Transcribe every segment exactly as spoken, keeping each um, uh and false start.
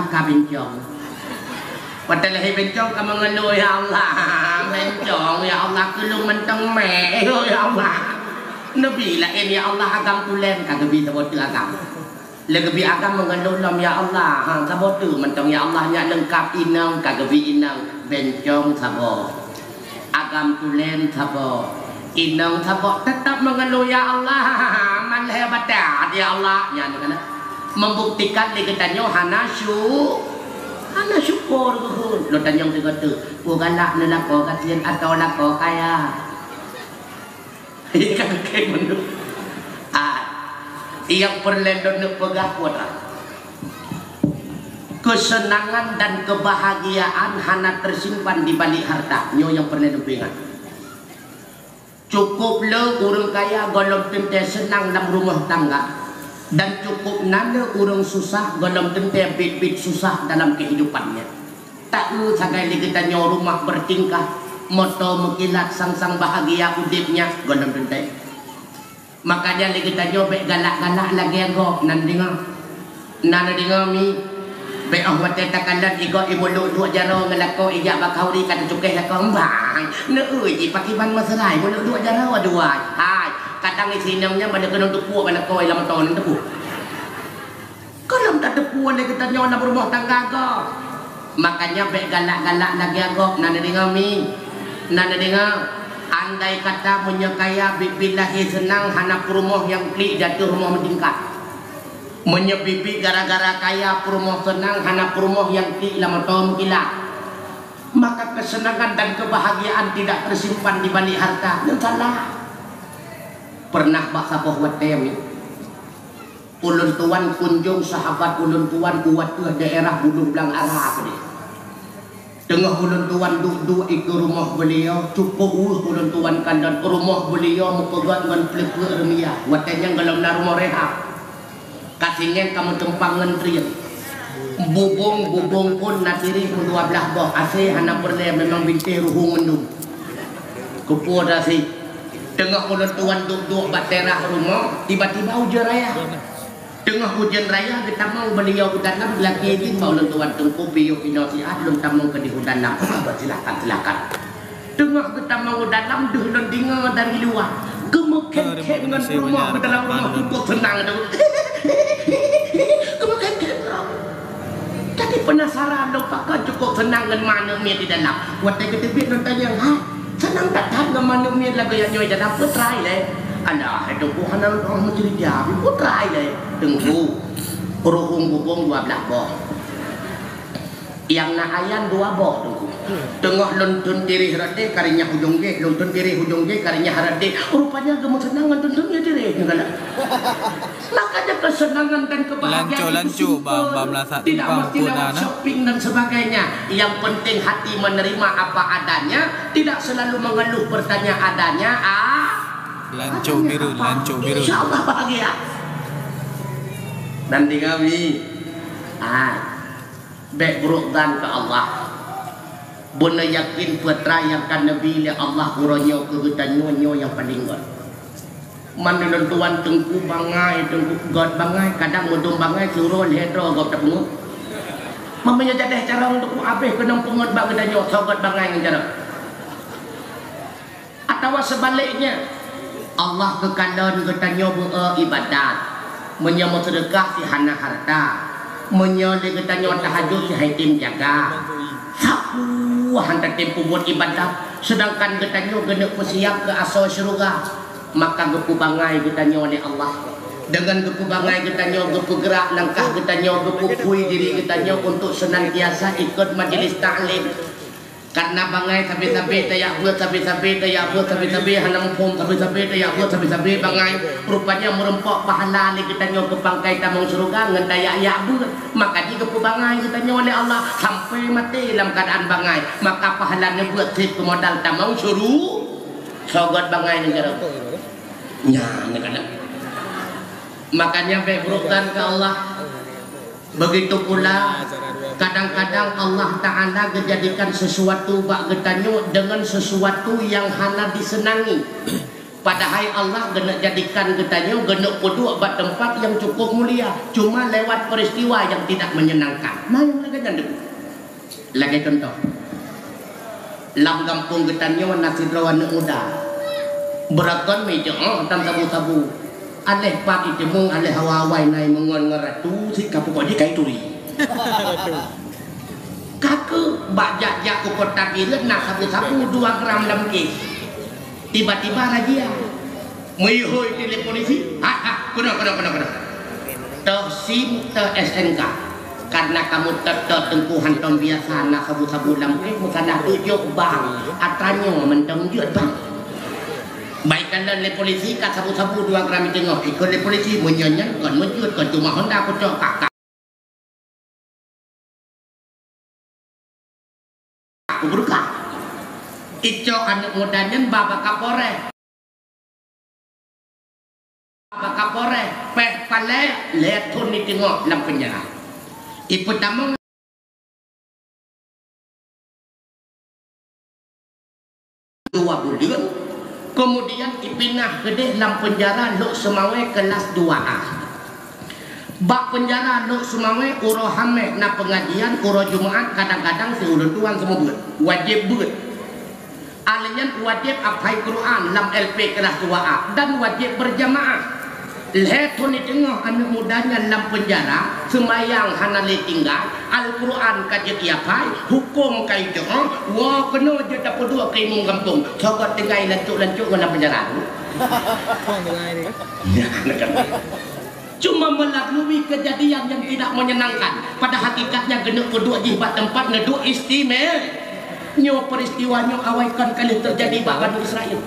Ka bencong. Watèe lahé bencong ka meungeuluh, "Ya Allah, bencong, ya Allah, keu lôn mantong mè, ya Allah. Neubi laén, ya Allah, agam tulen," ka geubi saboh teuk agam. Lé geubi agam meungeuluh lom, "Ya Allah, ha, saboh teuk mantong, ya Allah, nyak leungkap inong," ka geubi inong, bencong saboh. Agam tulen saboh, inong saboh, teutap meungeuluh, "Ya Allah, malèe batat, ya Allah." Nyan keunan membuktikan lé geutanyoe hana syu-, hana syukur geuhon. Lôn tanyong sigoe teuk, peue galak neulakoe gasien atau lakoe kaya? Ikan kek menurut. Ah, nyang peureulèe lôn neuk peugah peue teuma. Kesenangan dan kebahagiaan hana tersimpan di balik harta. Nyoe nyang peureulèe lôn peuingat. Cukup le ureueng kaya gohlom teuntèe seunang lam rumoh tangga, dan cukup na le ureueng susah gohlom teuntèe biet-biet susah dalam keuhidupan nyan. Taeu sagai lé geutanyoe rumoh beutingkah, moto meukilat, sang-sang bahagia udép nyan gohlom teuntèe. Makanya lé geutanyoe bèk galak-galak lagèe gob, na neudeungoe? Na neudeungoe mi? Bèk 'oh watèe takalon igob imeuluk duek jaroe ngon lakoe ijak bak khauri ka teucukéh lakoe, "Bang, neueu jih pakriban meuserai meuluk duek jaroe aduai." Hai, kadang isi inong nyan bak lé keunong teupuek bak lakoe lam moto nyan teupuek. Gohlom tateupeue lé geutanyoe lam rumoh tangga gob. Makanya bèk galak-galak lagèe gob, na neudeungoe mi? Na neudeungoe? Andai kata meunyoe kaya biet-biet lahé seunang hana peurumoh nyang klik di ateueh rumoh meutingkat. Meunyoe biet-biet gara-gara kaya peurumoh seunang hana peurumoh nyang klik lam moto meukilat, maka kesenangan dan kebahagiaan tidak tersimpan di balik harta. Nyan salah. Pernah bak saboh watèe mi, ulôn tuan kunjong sahabat ulôn tuan u ateueh daerah Buloh Blang Ara keudéh. Teungoh ulôn tuan duek-duek ikeue rumoh beuliau, cukup weueh ulôn tuan kalon rumoh beuliau meupeugöt ngon pleupeuk reumia. Watèe nyan gohlom na rumoh rehab. Ka singoh ka meutumpang ngon trien. Bubông-bubông phôn na tireh meudua blaih boh, asèe hana peureulèe, memang bintéh ruhueng mandum. Keupeue dah si. Teungoh ulôn tuan duek-duek bak teras rumoh, tiba-tiba ujeuen raya. Teungoh ujeuen raya geutamong beuliau u dalam, geulakèe izin bak ulôn tuan, "Teungku, piôh inoe siat lôn tamong keudéh u dalam." "Ah, silakan, silakan." Teungoh geutamong u dalam, deuh lôn deungö dari luwa, geumeukhém-khém ngon peurumoh bak dalam rumoh, cukup seunang tu. Geumeukhém-khém droe. Jadi peunasaran lôn, pakon cukup seunang ngon ma aneuk miet di dalam. Watèe geuteubiet lôn tanyong, "Hai, seunang that-that ngon ma aneuk miet lagèe nyoe di dalam, peue teurai lé?" "Alah, hai Teungku, hana lôn meuceurita, peue teurai lé?" "Teungku, ruhueng bubông dua blaih boh." Nyang na ayan dua boh, Teungku. Teungoh lôn thon tireh rot deh, ka renyah ujong jih, lôn thon tireh ujong jih, ka renyah rot deh. Rupanya geumeuseunang ngon thon-thon jih tireh, nyan kan? Makanya kesenangan dan kebahagiaan itu simple. Tidak mesti lewat shopping dan sebagainya. Yang penting hati menerima apa adanya, tidak selalu mengeluh bertanya adanya, ah, adanya apa? Insya Allah bahagia. Nanti kami, ah. Bèk brôk zan keu Allah. Beuneuyakin peue teurai nyang ka neubi lé Allah uroe nyoe keu geutanyoe, nyoe nyang paleng göt. Man ulôn tuan Teungku bangai, Teungku göt bangai, kadang meudum bangai siuroe lhèe droe gob tapeungöt. Meunyoe jadeh carông Teungku abéh keunong peungöt bak geutanyoe, soe göt bangai ngon carông. Atawa seubaleknya, Allah geukalon geutanyoe beu-e iébadat. Meunyoe meuseudeukah si hana hareuta, meunyoe lé geutanyoe tahajud si han tem jaga, sapeue han tatem peubuet iébadat, seudangkan geutanyoe geuneuk peusiap keu asoe syeuruga, maka geupeubangai geutanyoe lé Allah. Deungon geupeubangai geutanyoe, geupeugeurak langkah geutanyoe, geupeupui diri geutanyoe untuk seunantiasa ikot majeulis taklim. Karena bangai sabe-sabe tajak beuet, sabe-sabe tajak beuet, sabe-sabe hana muphom, sabe-sabe tajak beuet, sabe-sabe bangai. Rupanya meureumpok pahala lé geutanyoe keu pangkai tamong syeuruga ngon tajak-jak beuet. Maka jih geupeubangai geutanyoe lé Allah sampai maté lam keuadaan bangai. Maka pahala neubeuet sép keu modal tamong syeuruga. Soe göt bangai ngon carông. Nyan, nyan kan. Makanya bèk brôk zan keu Allah. Begitu pula, kadang-kadang Allah Ta'ala geujadikan sesuatu bak geutanyoe deungon sesuatu nyang hana diseunangi. Padahai Allah geuneuk jadikan geutanyoe geuneuk peuduek bak teumpat nyang cukup mulia, cuma lewat peristiwa yang tidak menyenangkan. Nah, nyang lagèe nyan deuh. Lagèe contoh, lam gampông geutanyoe na sidroe aneuk muda. Beurakon meuijoh tan sabu-sabu. Aléh pat itimeung, aléh awai-awai na imeungon ngon ratu, sit ka pukon jih ka ituri. Ka keuh bak jak-jak u kota Bireuen na sabu-sabu dua gram lam kèh. Tiba-tiba razia. Meuhôi di lé polisi. Ha, ha, keunoe, keunoe, keunoe, keunoe. Toh sim, toh S N K. Karena kamoe tot-tot teungku hantom biasa na sabu-sabu lam kèh, meusalah tujoh bang. Atra nyoe mantong jeuet bang. Bak ikalon lé polisi ka sabu-sabu dua gram iteungoh. Ikot lé polisi, meunyoe nyan kon meujeuet, kon cuma honda kucok kak. Kuburuka. Icok aneuk muda nyan ba bak Kapolres. Bak Kapolres, pèh palèe, lhèe thon iteungoh lam peunjara. Ipeutamong dua buleuen, kemudian ipinah keudeh lam peunjara Lhokseumawe kelas dua A. Bak peunjara Lhokseumawe uroe Hamèh na peungajian, uroe Jumat kadang-kadang si ulôn tuan seumeubeuet, wajéb beuet. Alèh nyan wajéb aphai Quran lam L P kelas dua A dan wajéb berjamaah. Lhèe thon iteungoh aneuk muda nyan lam peunjara, seumayang hana lé tinggai, Al-Quran ka jeuet iaphai, hukôm ka ijok, woe keunoe jeuet tapeuduek keu imum gampông, sogôt tinggai lancok-lancok ngon lam peunjara. Cuma melalui kejadian yang tidak menyenangkan, pada hakikatnya geuneuk peuduek jih bak teumpat neuduek istimewa. Nyoe peristiwa nyoe awai kon ka lheueh teujadi bak Bani Israel.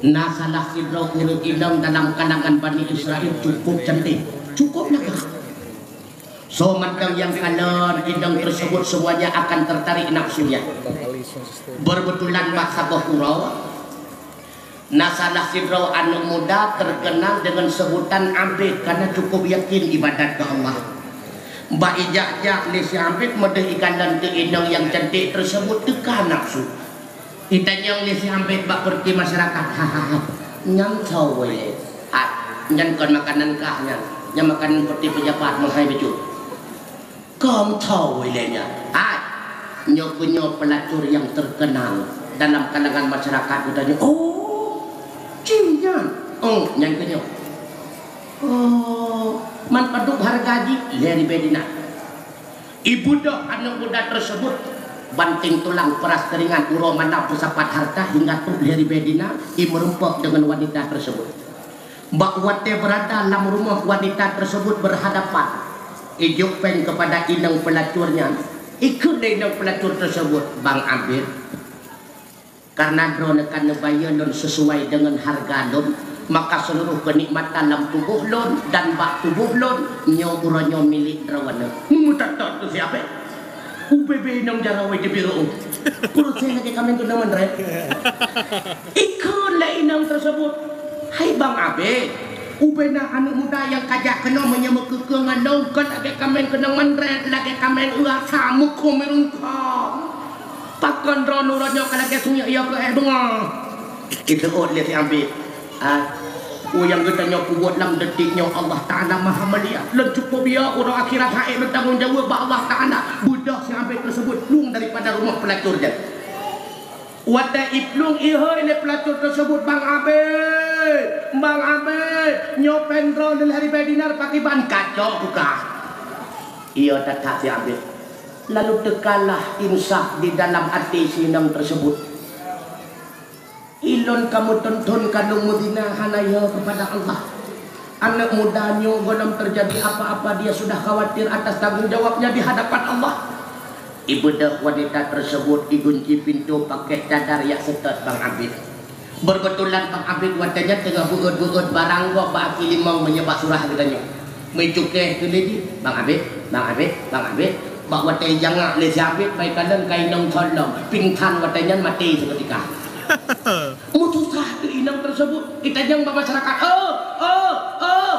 Na salah sidroe ureueng inong dalam kalangan Bani Israel cukup cantik, cukup lagak. Soe mantong nyang kalon inong tersebut semuanya akan tertarik nafsunya. Berbetulan bak saboh uroe, na salah sidroe aneuk muda terkenal dengan sebutan Abid karena cukup yakin ibadat keu Allah. Bak ijak-jak lé si Abid meudeh ikalon keu inong nyang cantik tersebut teuka nafsu. Itanyong lé si Abid bak peureute masyarakat, "Hahaha, nyan soe wéh lé? Hai, nyan kon makanan kah nyan, nyan makanan peureute pejabat meuhai bacut." "Kon soe wéh lé nyan?" "Hai, nyoe keunyoe peulacur nyang terkenal dalam kalangan masyarakat," geutanyong. "Oh, jih nyan?" "Oh, nyan keunyoe." "Oh, man padub hareuga jih?" "Lhèe ribèe dinar." Ibeudôh aneuk muda tersebut, banting tulang peras keuringat, uroe malam peusapat hareuta hingga trôk lhèe ribèe dinar, imeureumpok deungon wanita tersebut. Bak watèe beurada lam rumoh wanita tersebut berhadapan, ijok péng kepada inong peulacur nyan, ikheun lé inong peulacur tersebut, "Bang Abid, karena droeneuh ka neubayeue lôn sesuai deungon hareuga lôn, maka seuluruh keunikmatan lam tuboh lôn dan bak tuboh lôn nyoe uroe nyoe milék droeneuh." Meumeutot-tot keu si Abid. Ubé-bé inong jaroe di biro. Peureuseh lagèe kaméng keunong meunrét. Ikheun lé inong tersebut, "Hai Bang Abid, ubé na aneuk muda nyang ka jak keunoe meunyoe meukeukeu ngon lôn kon lagèe kaméng keunong meunrét, lagèe kaméng uasa meukhom meurungkong. Pakon droeneuh uroe nyoe ka lagèe sungek iyöe keu éh beungoh?" Iseuôt lé si Abid. Ah, peue nyang geutanyoe peubuet lam detik nyoe Allah Taala Maha Meulihat. Lôn cukup ya uroe akhirat hana lôn tanggong jaweueb bak Allah Taala. Beudôh si Abid tersebut plueng daripada rumoh peulacur nyan. Watèe iplueng ihôi lé peulacur tersebut, "Bang Abid, Bang Abid, nyoe péng droeneuh lhèe ribèe dinar pakriban?" "Kacok kukah." Iya that-that si Abid. Lalu teukalah insaf di dalam até si inong tersebut. Ilôn ka meuthôn-thôn ka lôn meuzina hana yo keupada Allah. Aneuk muda nyoe gohlom teujadi apa-apa, dia sudah khawatir atas tanggong jawabnya di hadapan Allah. Ibeudôh wanita tersebut, igunci pintoe pakèk cadar jak seutôt Bang Abid. Beubeutulan Bang Abid watèe nyan teungoh beuôt-beuôt barang gob bak aki limong meunyoe bak surah geutanyoe. Meucukéh keu lé jih, "Bang Abid, Bang Abid, Bang Abid." Bak watèe jijangak lé si Abid, bak ikalon ka inong thon lom, pingsan watèe nyan maté seukeutika. Meususah keu inong tersebut, itanyong bak masyarakat, "Oh, oh, oh,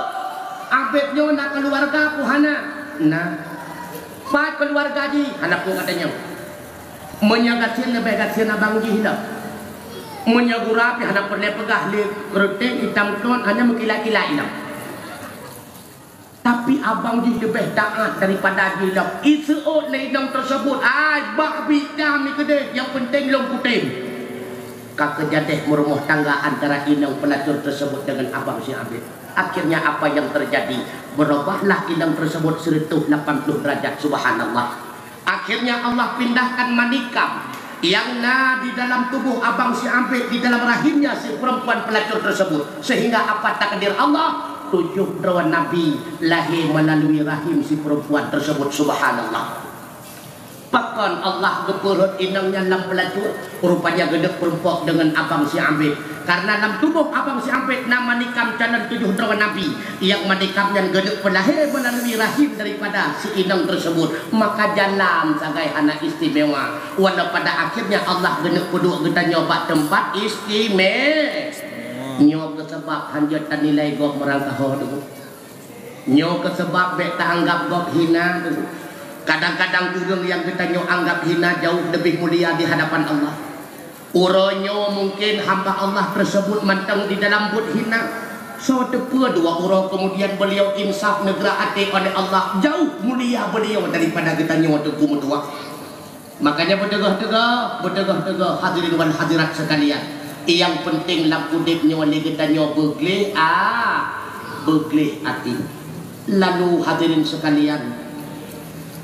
Abid nyoe na keuluwarga peu hana?" "Na." "Pat keuluwarga jih?" "Hana peue," katanyong. "Meunyoe gasien leubeh gasien abang jih lom." Meunyoe gura pih hana peureulée peugah lé, keureuteng itam kon hanya meukilat-kilat inong. Tapi abang jih leubeh taát daripada jih lom. Iseuôt lé inong teusebut, "Ai, bah bit dam i keudeh, nyang peunteng lôn kutem." Ka keujadeh meurumoh tangga antara inong peulacur teusebut deungon abang si Abed. Akhirnya apa yang terjadi? Berubahlah inong tersebut seratus lapan puluh derajat, subhanallah. Akhirnya Allah pindahkan manikam yang na di dalam tubuh abang si Abed di dalam rahimnya si perempuan pelacur tersebut, sehingga apa takdir Allah, tujuh droe nabi lahé melalui rahim si perempuan tersebut, subhanallah. Pakon Allah geupeurhot inong nyan lam peulacur, rupanya geuneuk peurumpok deungon abang si Abed. Karena lam tuboh abang si Abed na manikam calon tujoh droe nabi, nyang manikam nyan geuneuk peulahé meulalu rahim daripada si inong teusebut, maka jalan sagai hana istimewa. Walau pada akhirnya Allah geuneuk peuduek geutanyoe bak teumpat istime-, nyoe keuh sabab hanjeuet tanilai gob meurangkaho teungku. Nyoe keuh sabab bék taanggab gob hina teungku. Kadang-kadang ureuëng nyang geutanyoe anggab hina jauh leubeh mulia di hadapan Allah. Uroe nyoe mungken hamba Allah teuseubut mantong di dalam buet hina. Soe teupeu dua uroe keumudian beuliau insaf neugrak até oleh Allah, jauh mulia beuliau daripada geutanyoe teungku meutuwah. Makanya beuteugoh-teugoh, beuteugoh-teugoh hadirin wal hadirat sekalian. Nyang penting lam udeb nyoe lé geutanyoe beugleh a-, beugleh até. Lalu hadirin sekalian,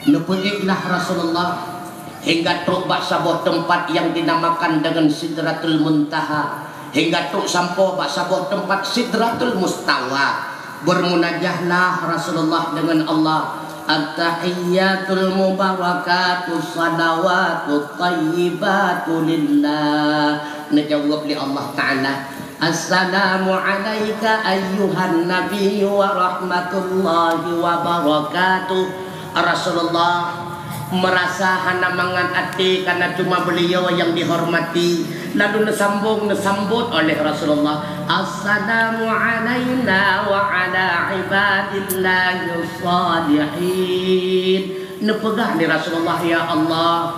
neupeuéklah Rasulullah hingga trok bak saboh teumpat nyang dinamakan deungon Sidratul Muntaha, hingga trok sampoe bak saboh teumpat Sidratul Mustawa. Bermunajahlah Rasulullah deungon Allah, "At-tahiyyatul mubarakatus salawatut thayyibatu lillah." Neujaweueb lé Allah Taala, "Assalamu alaika ayyuhan nabiyyu wa rahmatullahi wa barakatuh." Rasulullah meurasa hana mangat até karena cuma beuliau nyang dihormati. Lalu neusambong, neusambot oleh Rasulullah, "Assalamu alaina wa ala ibadillahis shalihin." Neupeugah lé Rasulullah, "Ya Allah,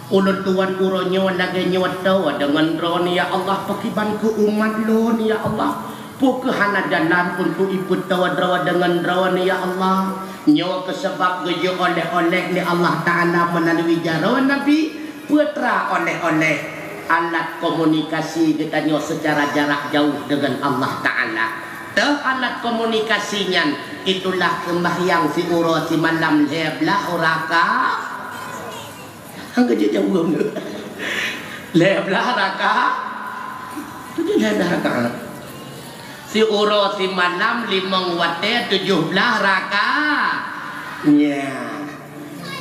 ulôn tuan uroe nyoe lagée nyoe toe deungon Droeneuh, ya Allah, pakriban keu umat lôn, ya Allah." Peu kheueh hana jalan untuk ipeutoe droe deungon Droeneuh, ya Allah? Nyoe keuh sabab geujok oleh-oleh lé Allah Taala meulalu jaroe Nabi, peutra oleh-oleh alat komunikasi geutanyoe seucara jarak jauh deungon Allah Taala. Teuh alat komunikasi nyan, itulah seumbahyang siuroe simalam lhée blaih raka-, Hana jeuet jaweueb. Lhée blaih raka-, tujoh lhée blaih rakaat. Siuroe simalam limong watée tujoh blaih raka-, nya.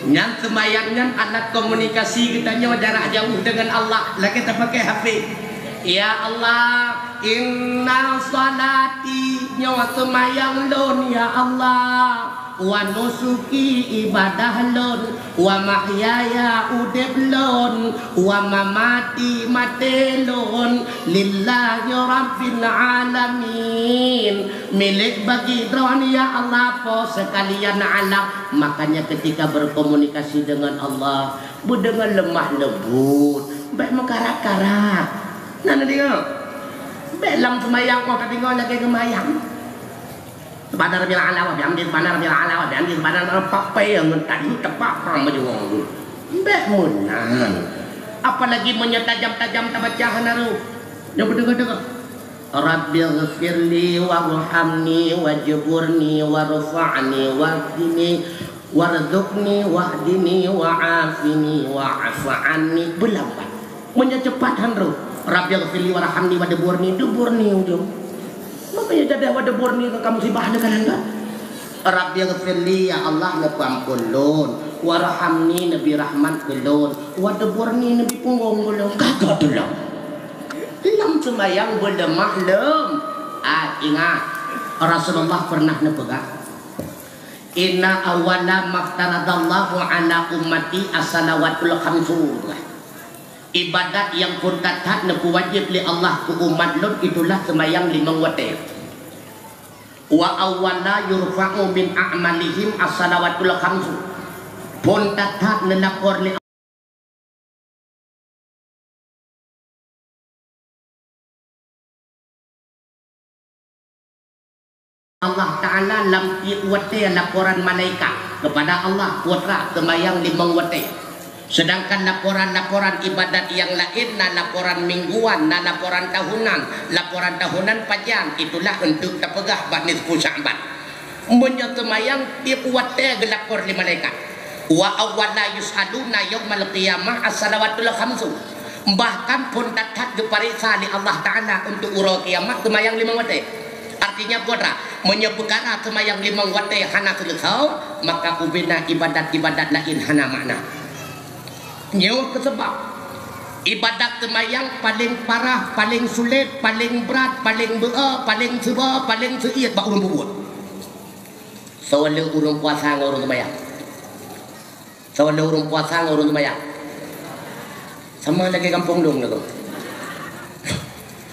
Nyan seumayang nyan alat komunikasi geutanyoe jarak jauh deungon Allah, lagée tapakai H P. Ya Allah, inna shalati, nyoe seumayang lôn, ya Allah. Wa nusuki, ibadah lôn, wa mahyaya, udeb lôn, wa mamati, maté lôn, lillahi rabbil alamin, milék bagi Droeneuh, ya Allah, Po Seukalian Alam. Makanya ketika berkomunikasi dengan Allah, beudeungon leumah leumbot, bék meukarat-karat. Na neudeungoe? Bék lam seumayang 'oh tadeungoe lagée geumayang. Subhana rabbil a'la wa bihamdi, subhana rabbil a'la wa bihamdi, subhana rabbil papai ngon tadi tepak pang bajeuwong tu. Bék meunan. Apalagi meunyoe tajam-tajam tabaca hana roh. Nyoe beutôi-beutôi. Rabbighfirli warhamni wajburni warfa'ni wahdini warzuqni wahdini wa'afini wa'fu anni. Beulambat. Meunyoe cepat han roh, "Rabbighfirli warhamni wadburni", duburni ujong. Makanya jadah wadburni ka musibah neukalon ka. "Rabbighfirli", ya Allah, neupeuampon lôn. "Warhamni", neubi rahmat keu lôn. "Wadburni", neubi punggong keu lôn. Ka ka tulông. Lam seumayang beuleumah lom. Ah, ingat, Rasulullah pernah neupeugah, "Inna awwala maftaradallahu ala ummati as-salawatul khamsu." Ibadat nyang phon that-that neupeuwajéb lé Allah keu umat lôn itulah seumayang limong watée. "Wa awwala yurfa'u min a'malihim as-salawatul khamsu." Phon that-that neulapor lé Taala lam tiep watée laporan malaikat keupada Allah, putra seumayang limong watée. Seudangkan laporan-laporan ibadat nyang laén na laporan mingguan, na laporan tahunan. Laporan tahunan pajan, itulah untuk tapeugah bak nisfu Sya'ban. Meunyoe seumayang tiep watée geulapor lé malaikat. Wa awwala yus'aluna yaumal qiyamah as-salawatul khamsu. Bahkan phon that-that geupareksa lé Allah Taala untuk uroe kiamat seumayang limong watée. Artinya, putra, meunyoe peukara seumayang limong watée hana seuleusoe, maka ubena ibadat-ibadat laén hana makna. Nyoe keuh seubab ibadat seumayang paleng parah, paleng sulet, paleng brat, paleng beu-e, paleng seuba, paleng seuiet bak ureuëng peubuet. Soe le ureuëng puasa ngon ureuëng seumayang? Soe le ureuëng puasa ngon ureuëng seumayang? Sama lagée gampông dong lagoe.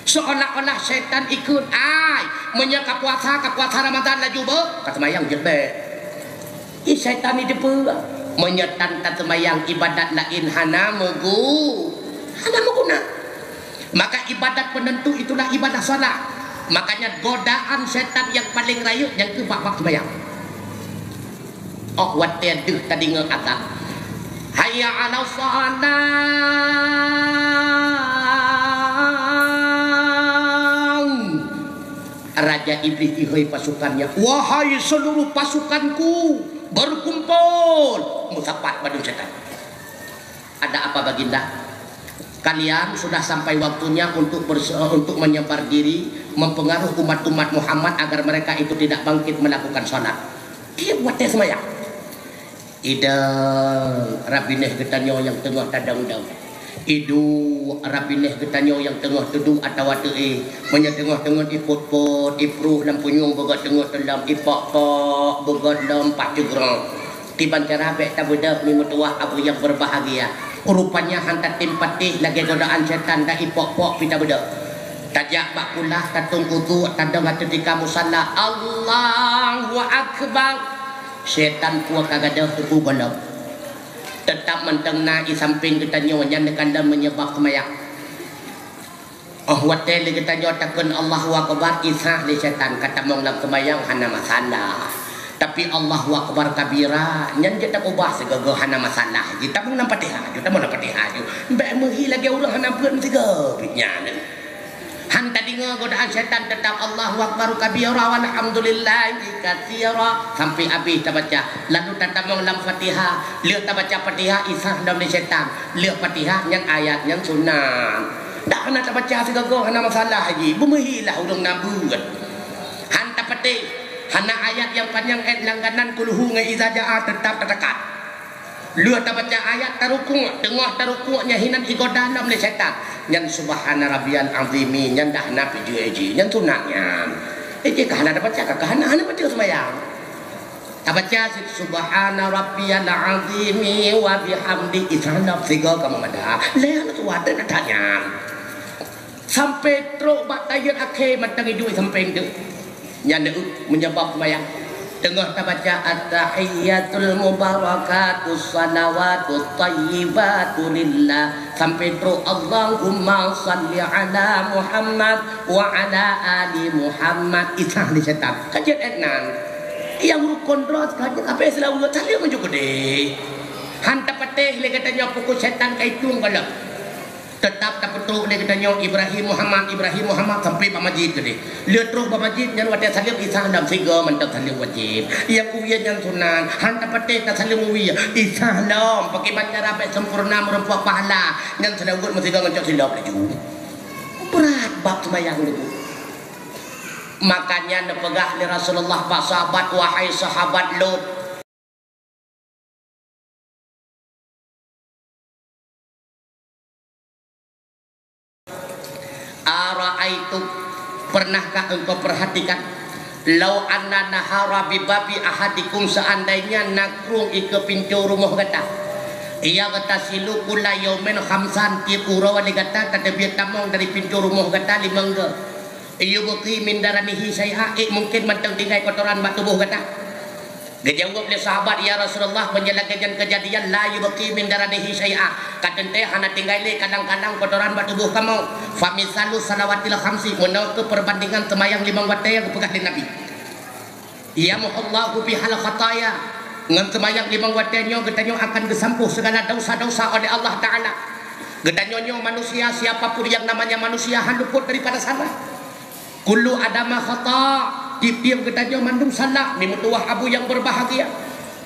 Seolah-olah syaitan ikut, ai, meunyoe ka puasa, ka puasa Ramadan laju beu, ka seumayang jeuet bek. Ih, syaitan ni depe, meunyoe tan taseumayang ibadat laén hana meugu-, hana meuguna. Maka ibadat peunentu itulah ibadah salat. Makanya godaan syaitan nyang paleng rayeuk nyang keuh bak-bak seumayang. Óh watée deuh tadeungoe azan, "Hayya 'alas shalah!" Raja Iblih ihôi pasukannya, "Wahai seluruh pasukanku, berkumpul!" Meusapat bandum syaitan. "Ada apa, Baginda?" "Kalian sudah sampai waktunya untuk berse-, untuk menyebar diri, mempengaruh umat-umat Muhammad agar mereka itu tidak bangkit melakukan salat." Tiep watée seumayang. Idong, rabinéh geutanyoe nyang teungoh tadong-dong. Iduek, rabinéh geutanyoe nyang teungoh teuduek atawa teu-éh. Meunyoe teungoh-teungoh ipot-pot, ipruh lam punyueng beugöt teungoh teulam, ipok-pok beugöt lom paih teugrong. Kiban cara bék tabeudôh mi meutuwah abu nyang beubahgia. Rupanya han tatem patéh lagée godaan syaitan dan ipok-pok pi tabeudôh. Tajak bak kulah, tatong udhu, tadong ateueh tika musala. Allahu Akbar! Syaitan peue ka gadôh teupeu gohlom. Teutap mantong na i sampéng geutanyoe, nyan neukalon meunyeubab seumayang. Óh watée lé geutanyoe takheun Allahu Akbar, isah lé syaitan, ka tamong lam seumayang hana masalah. Tapi Allahu Akbar kabira, nyan jeuet tapeubah sigoe-goe hana masalah. Jitamong lam Fatihah ju, tamong lam Fatihah ju. Bék meuhi lagée ureuëng hana beuet meusigoe, nyan. Han tadeungoe godaan syaitan, teutap Allahu Akbar kabira walhamdulillahi katsira sampai abéh tabaca. Lalu tatamong lam Fatihah, lheueh tabaca Fatihah isah lom lé syaitan. Lheueh Fatihah nyan ayat nyan sunat. Dak hana tabaca sigoe-goe hana masalah ji, beumeuhilah ureuëng na beuet. Han tapatéh, hana ayat nyang panyang, ayat langganan kulhu ngon iza jaa teutap tatakat. Lheueh tabaca ayat tarukuk, teungoh tarukuk nyan hinan igoda lom lé syaitan. Nyan subhana rabbiyal azimi, nyan dak hana pijeuet ji, nyan sunat nyan. Eh, jih ka hana tabaca, ka hana, hana baca seumayang. Tabaca cit, "Subhana rabbiyal azimi wa bihamdi," isah lom sigoe ka meumada. Lheueh hana tuha teuh that nyan. Sampai trok bak tahiyat akhé mantong iduek sampéng teuk. Nyan deuh meunyeubab seumayang. Teungoh tabaca, "At-tahiyyatul mubarakatus shalawatut thayyibatu lillah," sampai trok, "Allahumma shalli ala Muhammad wa ala ali Muhammad," isah lé syaitan. Ka jeuet nan. Nyang rukon droe ka jeuet, habéh seulaweuet, saleuem meunyoe keudeh. Han tapatéh lé geutanyoe pukon syaitan ka itueng gohlom. Teutap tapeutrok lé geutanyoe Ibrahim Muhammad, Ibrahim Muhammad sampai bak masjid keudeh. Lheueh trok bak masjid nyan watée saleuem isah lom sigoe mantong saleuem wajéb. Nyang u wie nyan sunat, han tapatéh tasaleuem u wie, isah lom, pakriban cara bék sempurna meureumpok pahala, nyan seulaweuet meusigoe ngon cok silop laju. Brat bab seumayang nyoe. Makanya neupeugah lé Rasulullah bak sahabat, "Wahai sahabat lôn, ara'aitum, pernahkah engkau perhatikan, lau anna nahara bi babi ahadikum, seandainya na krueng ikeue pintoe rumoh gata, yaghtasilu kulla yaumin khamsan, tiep uroe lé gata tateubiet tamong dari pintoe rumoh gata limong goe, yubqi min daranihi syai'a, ék mungken mantong tinggai kotoran bak tuboh gata?" Geujaweueb lé sahabat, "Ya Rasulullah, meunyoe lagée nyan keujadian, la yubqi min daranihi syai'a, ka teuntée hana tinggai lé kadang-kadang kotoran bak tuboh kamoe. Fa misalu salawatil khamsi, meunoe keuh peurbandengan seumayang limong watée nyang geupeugah lé Nabi." Yamhullahu bihal khataya. Ngon seumayang limong watée nyoe geutanyoe akan geusampôh segala dosa-dosa oleh Allah Ta'ala. Geutanyoe nyoe manusia, siapa pun yang namanya manusia, hana luput daripada salah. Kullu adama khata, tieb-tieb geutanyoe mandum salah, mi meutuwah abu nyang berbahagia.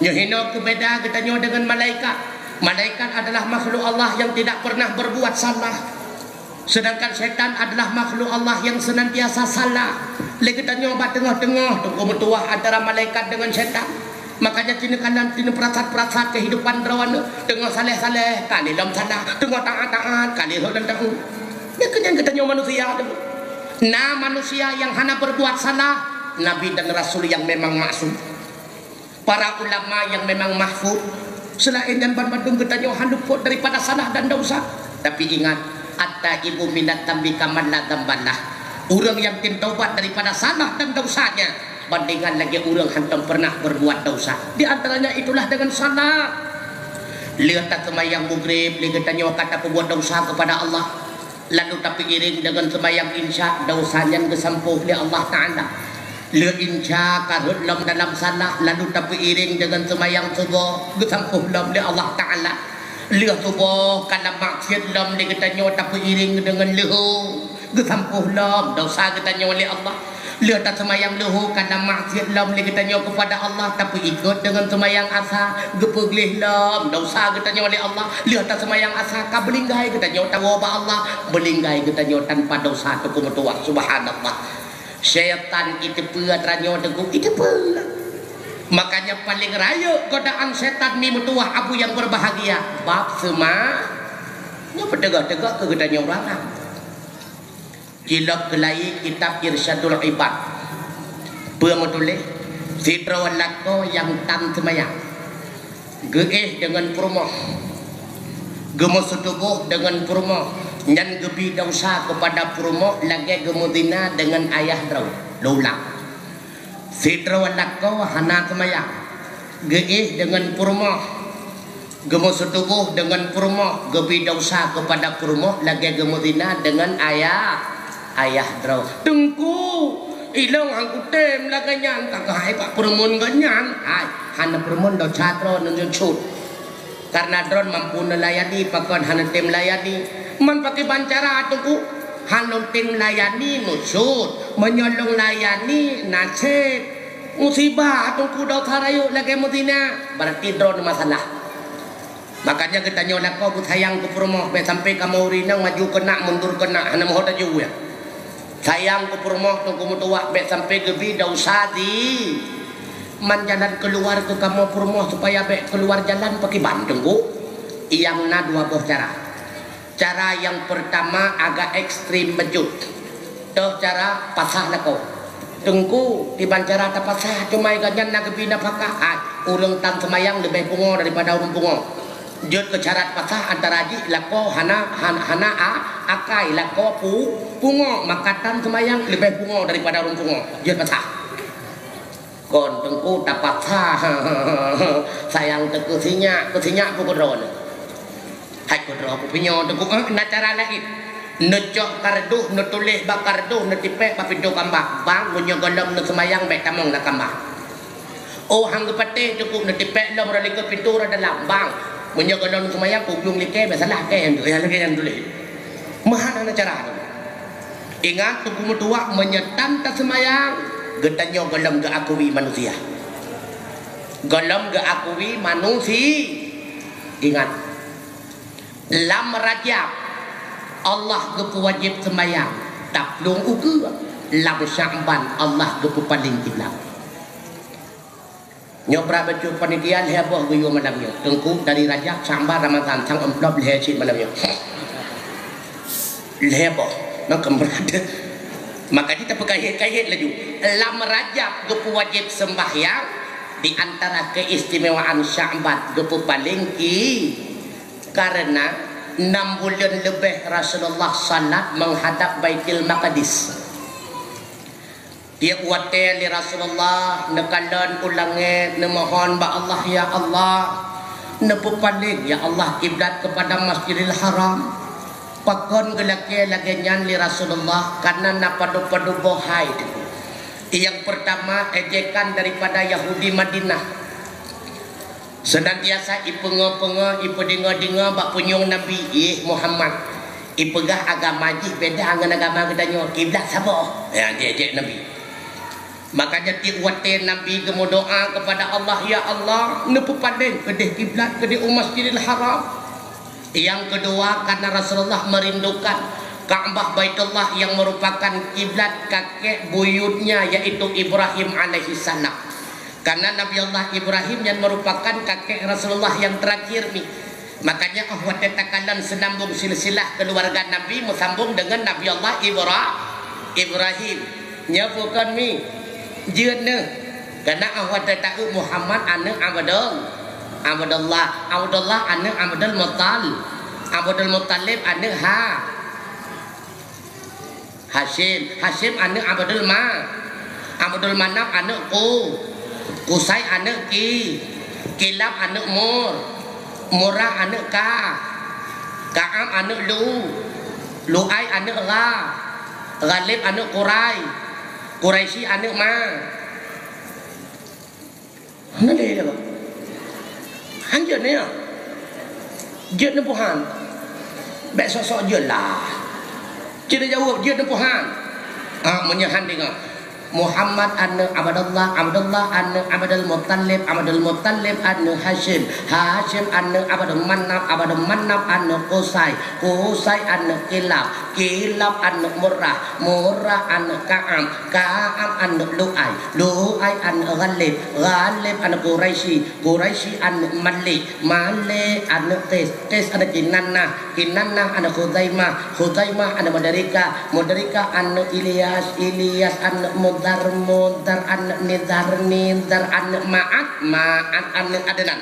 Nyoe hinoe keubeda geutanyoe deungon malaikat. Malaikat adalah makhluk Allah yang tidak pernah berbuat salah. Sedangkan setan adalah makhluk Allah yang senantiasa salah. Lé geutanyoe bak teungoh-teungoh, teungku meutuwah antara malaikat deungon setan. Makanya cina kanan cina perasat-perasat kehidupan droe, teungoh saleh-saleh, kali lom salah, teungoh taat-taat, kali lom taat. Nyan keuh nyan geutanyoe manusia tu. Na manusia yang hana berbuat salah, nabi dan rasul yang memang maksum. Para ulama yang memang mahfud. Selain nyan banmandum geutanyoe hana luput daripada salah dan dosa. Tapi ingat, at-taibu minat dambi kaman la dambalah. Ureuëng yang tem taubat daripada salah dan dosanya bandingan lagée ureuëng hantom pernah berbuat dosa. Di antaranya itulah dengan salat. Lheueh taseumayang mugrib, lé geutanyoe ka tapeubuet dosa kepada Allah. Lalu tapeuiring deungon seumayang insya, dosa nyan geusampôh lé Allah Ta'ala. Lheueh insya ka rhot lom dalam salah, lalu tapeuiring deungon seumayang suboh, geusampôh lom lé Allah Ta'ala. Lheueh suboh ka lam maksiat lom lé geutanyoe tapeuiring deungon leuho, geusampôh lom dosa geutanyoe lé Allah. Lheueh taseumayang leuho ka lam maksiat lom lé geutanyoe keupada Allah, tapeuikot deungon seumayang asa, geupeugleh lom dosa geutanyoe lé Allah. Lheueh taseumayang asa ka beulinggai geutanyoe tawoe bak Allah, beulinggai geutanyoe tanpa dosa teungku meutuwah. Subhanallah. Syaitan iteupeue atra nyoe teungku, iteupeue. Makanya paling rayeuk godaan setan mi meutuwah abu yang berbahagia, bab seuma-, nyoe peuteugah-teugah keu geutanyoe ureuëng. Cilok keulayi kitab Irsyadul Ibad. Peue meutuléh? Sidroe lakoe nyang tan seumayang, geuéh deungon peurumoh, geumeuseutuboh deungon peurumoh, nyan geubi dosa keupada peurumoh lagée geumeuzina deungon ayah droe. Lôn ulang. Sidroe lakoe hana seumayang, geuéh deungon peurumoh, geumeuseutuboh deungon peurumoh, geubi dosa keupada peurumoh lagée geumeuzina deungon ayah, ayah droe. Teungku, ilong han kutem lagée nyan, ka keuhai bak peureumeun geuh nyan. Hai, hana peureumeun dosa droe neunjeuet cut. Karena droe mampu neulayani, pakon hana tem layani. Man pakiban cara teungku, hana tem layani, nucut. Meunyoe lôn layani, naseb. Musibah teungku dosa rayeuk lagée meuzina, berarti droe masalah. Makanya geutanyoe lakoe beusayang keu peurumoh, bék sampai kamoe ureuëng inong maju keunak, mundur keunak, hana meuhot aju ya. Sayang keu peurumoh teungku meutuwah, bék sampai geubi dosa di. Man jalan keuluar keu kamoe peurumoh supaya bék keuluar jalan pakiban teungku. Nyang na dua boh cara. Cara nyang peurtama agak ekstrem beujeuet. Toh cara pasah lakoe. Teungku, kiban cara tapasah, cuma gobnyan na geubi nafakah. Hai, ureuëng tan seumayang leubeh pungo daripada ureuëng pungo. Jeuet keu syarat pasah antara jih lakoe hana, han-, hana a-, akai, lakoe pu-, pungo, maka tan seumayang leubeh pungo daripada ureuëng pungo. Jeuet pasah. Kon teungku tapasah. Sayang teungku sinyak, keu sinyak pun keudroe. Hai keudroe pun pinyoe teungku, eh, na cara laén. Neucok kardus, neutuléh bak kardus, neutipék bak pintoe kamba. Bang, meunyoe gohlom neuseumayang bék tamong lam kamba. Oh, han geupatéh teungku, neutipék lom rot likot pintoe rot dalam. Bang, meunyoe gohlom neuseumayang, ujong likée bék salah kée nyang tuléh. Meuhan hana cara teungku. Ingat, teungku meutuwah, meunyoe tan taseumayang, geutanyoe gohlom geuakui manusia. Gohlom geuakui manusi-, ingat, lam Rajab Allah geupeuwajéb seumayang, taplueng ukeue, lam Syakban Allah geupeupaleng kiblat. Nyoe brat bacut panitia lhée boh geuyue malam nyoe. Teungku dari Rajab, Syakban, Ramadan, sang amplop lhée cit malam nyoe. Lhée boh, maka brat. Maka jih tapeukayét-kayét laju. Lam Rajab geupeuwajéb seumbahyang, di antara keistimewaan Syakban geupeupaleng ki, karena enam buleuen leubeh Rasulullah salat menghadap Baitul Maqdis. Tieb watée lé Rasulullah neukalon u langét, neumohon bak Allah, "Ya Allah, neupeupaleng, ya Allah, kiblat keupada Masjidil Haram." Pakon geulakée lagée nyan lé Rasulullah? Kareuna na padub-padub boh hai teungku. Nyang peurtama, ejekan daripada Yahudi Madinah. Seunantiasa ipeungoe-peungoe, ipeudeungoe-deungoe bak punyueng Nabi, "Yeh Muhammad, ipeugah agama jih beda ngon agama geutanyoe, kiblat saboh." Ya, ejek-ejek Nabi. Makanya tiep watée Nabi geumeudoá keupada Allah, "Ya Allah, neupeupaleng keudeh kiblat keudeh u Masjidil Haram." Nyang keudua, karena Rasulullah merindukan Ka'bah Baitullah yang merupakan kiblat kakek buyutnya, yaitu Ibrahim alaihissalam. Karena Nabi Allah Ibrahim yang merupakan kakek Rasulullah yang terakhir ni. Makanya, oh, watée takalon seunambung silsilah keluarga Nabi meusambung dengan Nabi Allah Ibra-, Ibrahim. Nyoe bukon mi, jeuet neuh. Karena, oh, watée taeu Muhammad aneuk Abdul, Abdullah, Abdullah aneuk Abdul Muttal-, Abdul Muttalib aneuk Ha-, Hasyim, Hasyim aneuk Abdul Ma-, Abdul Manaf aneuk Ku-, Kusai aneuk Ki-, Kilab aneuk Mur-, Murrah aneuk Ka-, Ka'ab aneuk Lu-, Lu'ai aneuk Gha-, Ghalib aneuk Kurai-, Quraisy aneuk Ma-, Hana lé dah. Han jeuet nyoe. Jeuet neupeuhan. Bék sok-sok jeuet lah. Cit jaweueb jeuet neupeuhan. Ah, meunyoe han deungoe. Muhammad aneuk Abdullah, Abdullah aneuk Abdul Muttalib, Abdul Muttalib aneuk Hasyim, Hasyim aneuk Abdul Manaf, Abdul Manaf aneuk Qusay, Qusay aneuk Kilab, Kilab aneuk Murrah, Murrah aneuk Ka'ab, Ka'ab aneuk Lu'ay, Lu'ay aneuk Ghalib, Ghalib aneuk Quraisy, Quraisy aneuk Malik, Malik aneuk Qais, Qais aneuk Kinanah, Kinanah aneuk Khuzaimah, Khuzaimah aneuk Mudrikah, Mudrikah aneuk Ilyas, Ilyas aneuk Mudar, Mudar aneuk Nizar, Nizar aneuk Ma'ad, Ma'ad aneuk Adnan.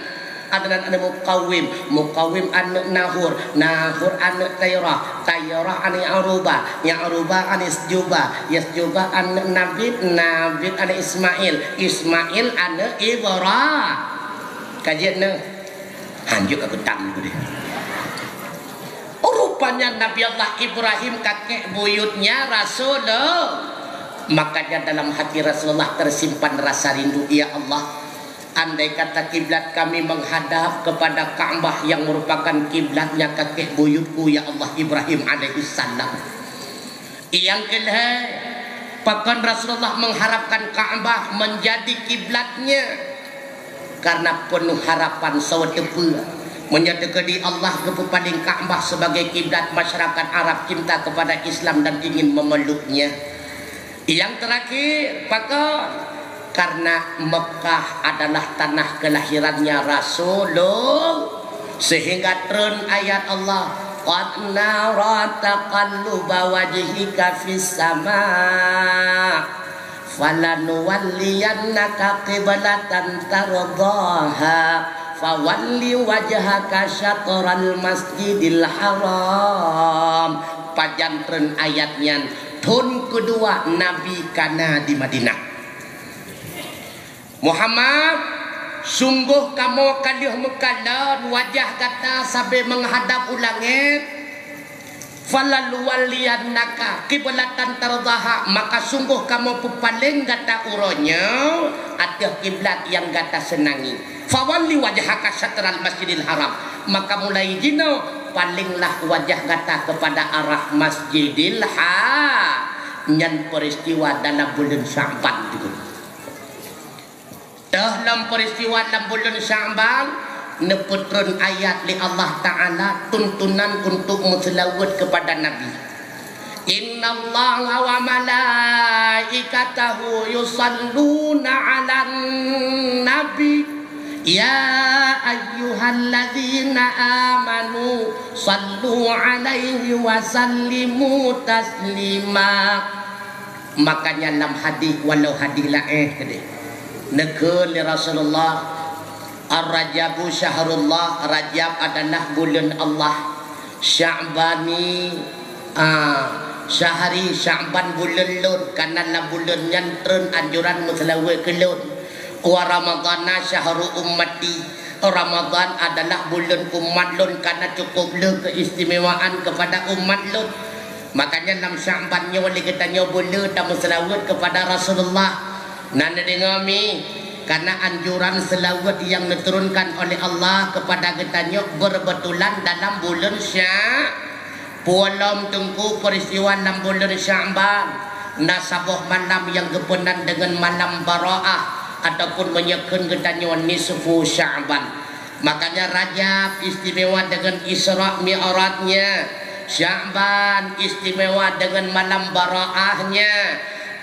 Adnan aneuk Muqawim, Muqawim aneuk Nahur, Nahur aneuk Tairah, Tairah aneuk Ya'rubah, Ya'rubah aneuk Yasjubah, Yasjubah aneuk Nabit, Nabit aneuk Ismail, Ismail aneuk Ibra-, ka jeuet neuh. Han jeuet ka keutam tu deh. Oh, rupanya Nabi Allah Ibrahim kakek buyutnya Rasulullah. Makanya dalam hati Rasulullah tersimpan rasa rindu, "Ya Allah, andai kata kiblat kami menghadap kepada Ka'bah yang merupakan kiblatnya kakek buyutku, ya Allah, Ibrahim alaihissalam." Nyang keulhée, pakon Rasulullah mengharapkan Ka'bah menjadi kiblatnya? Karena penuh harapan saweue teupeu. Meunyoe teukeudi Allah geupeupaléng Ka'bah sebagai kiblat masyarakat Arab cinta kepada Islam dan ingin memeluknya. Nyang terakhir, pakon? Karena Mekah adalah tanah kelahirannya Rasulullah, sehingga treun ayat Allah, "Qad nara taqalluba wajhika fis sama, falanuwalliyannaka qiblatan tardaha, fawalli wajhaka syatral masjidil haram." Pajan treun ayat nyan? Thon keudua Nabi kana di Madinah. "Muhammad, sunggoh kamoe ka lheueh meukalon wajah gata sabe meuhadab u langét, falanuwalliyannaka qiblatan tardaha, maka sunggoh kamoe peupaleng gata uroe nyoe ateueh kiblat nyang gata seunangi. Fawalli wajhaka syatral Masjidil Haram, maka mulai jinoe palenglah wajah gata kepada arah Masjidil Ha." Nyan peristiwa dalam buleuen Sya'ban dikeue. Teuh lom peristiwa lam buleuen Sya'ban, neupeutreun ayat lé Allah Ta'ala tuntunan untuk meuseulaweuet keupada Nabi. "Innallaha wa malaikatahu yusalluna 'alan nabi, ya ayyuhalladzina amanu sallu 'alaihi wa sallimu taslima." Makanya lam hadih, walau hadih laén keudeh, neukheun lé Rasulullah, "Ar-Rajabu syahrullah, Rajab adalah buleuen Allah. Sya'bani, ah, syahri, Sya'ban buleuen lôn, karena lam buleuen nyan treun anjuran meuseulaweuet keu lôn. Wa Ramadhana syahru ummati, Ramadhan adalah buleuen umat lôn, karena cukup le keistimewaan kepada umat lôn. Makanya lam Sya'ban nyoe lé geutanyoe beule tameuseulaweuet kepada Rasulullah. Na neudeungoe mi, karena anjuran seulaweuet yang neuturunkan oleh Allah kepada geutanyoe berbetulan dalam buleuen Sya-, Puwoe lom Teungku, peristiwa lam buleuen Sya'ban, na saboh malam nyang geupeunan deungon malam Bara'ah, ataupun meunyoe kheun geutanyoe nisfu Sya'ban. Makanya Rajab istimewa deungon Isra Mi'rajnya, Sya'ban istimewa deungon malam Bara'ahnya,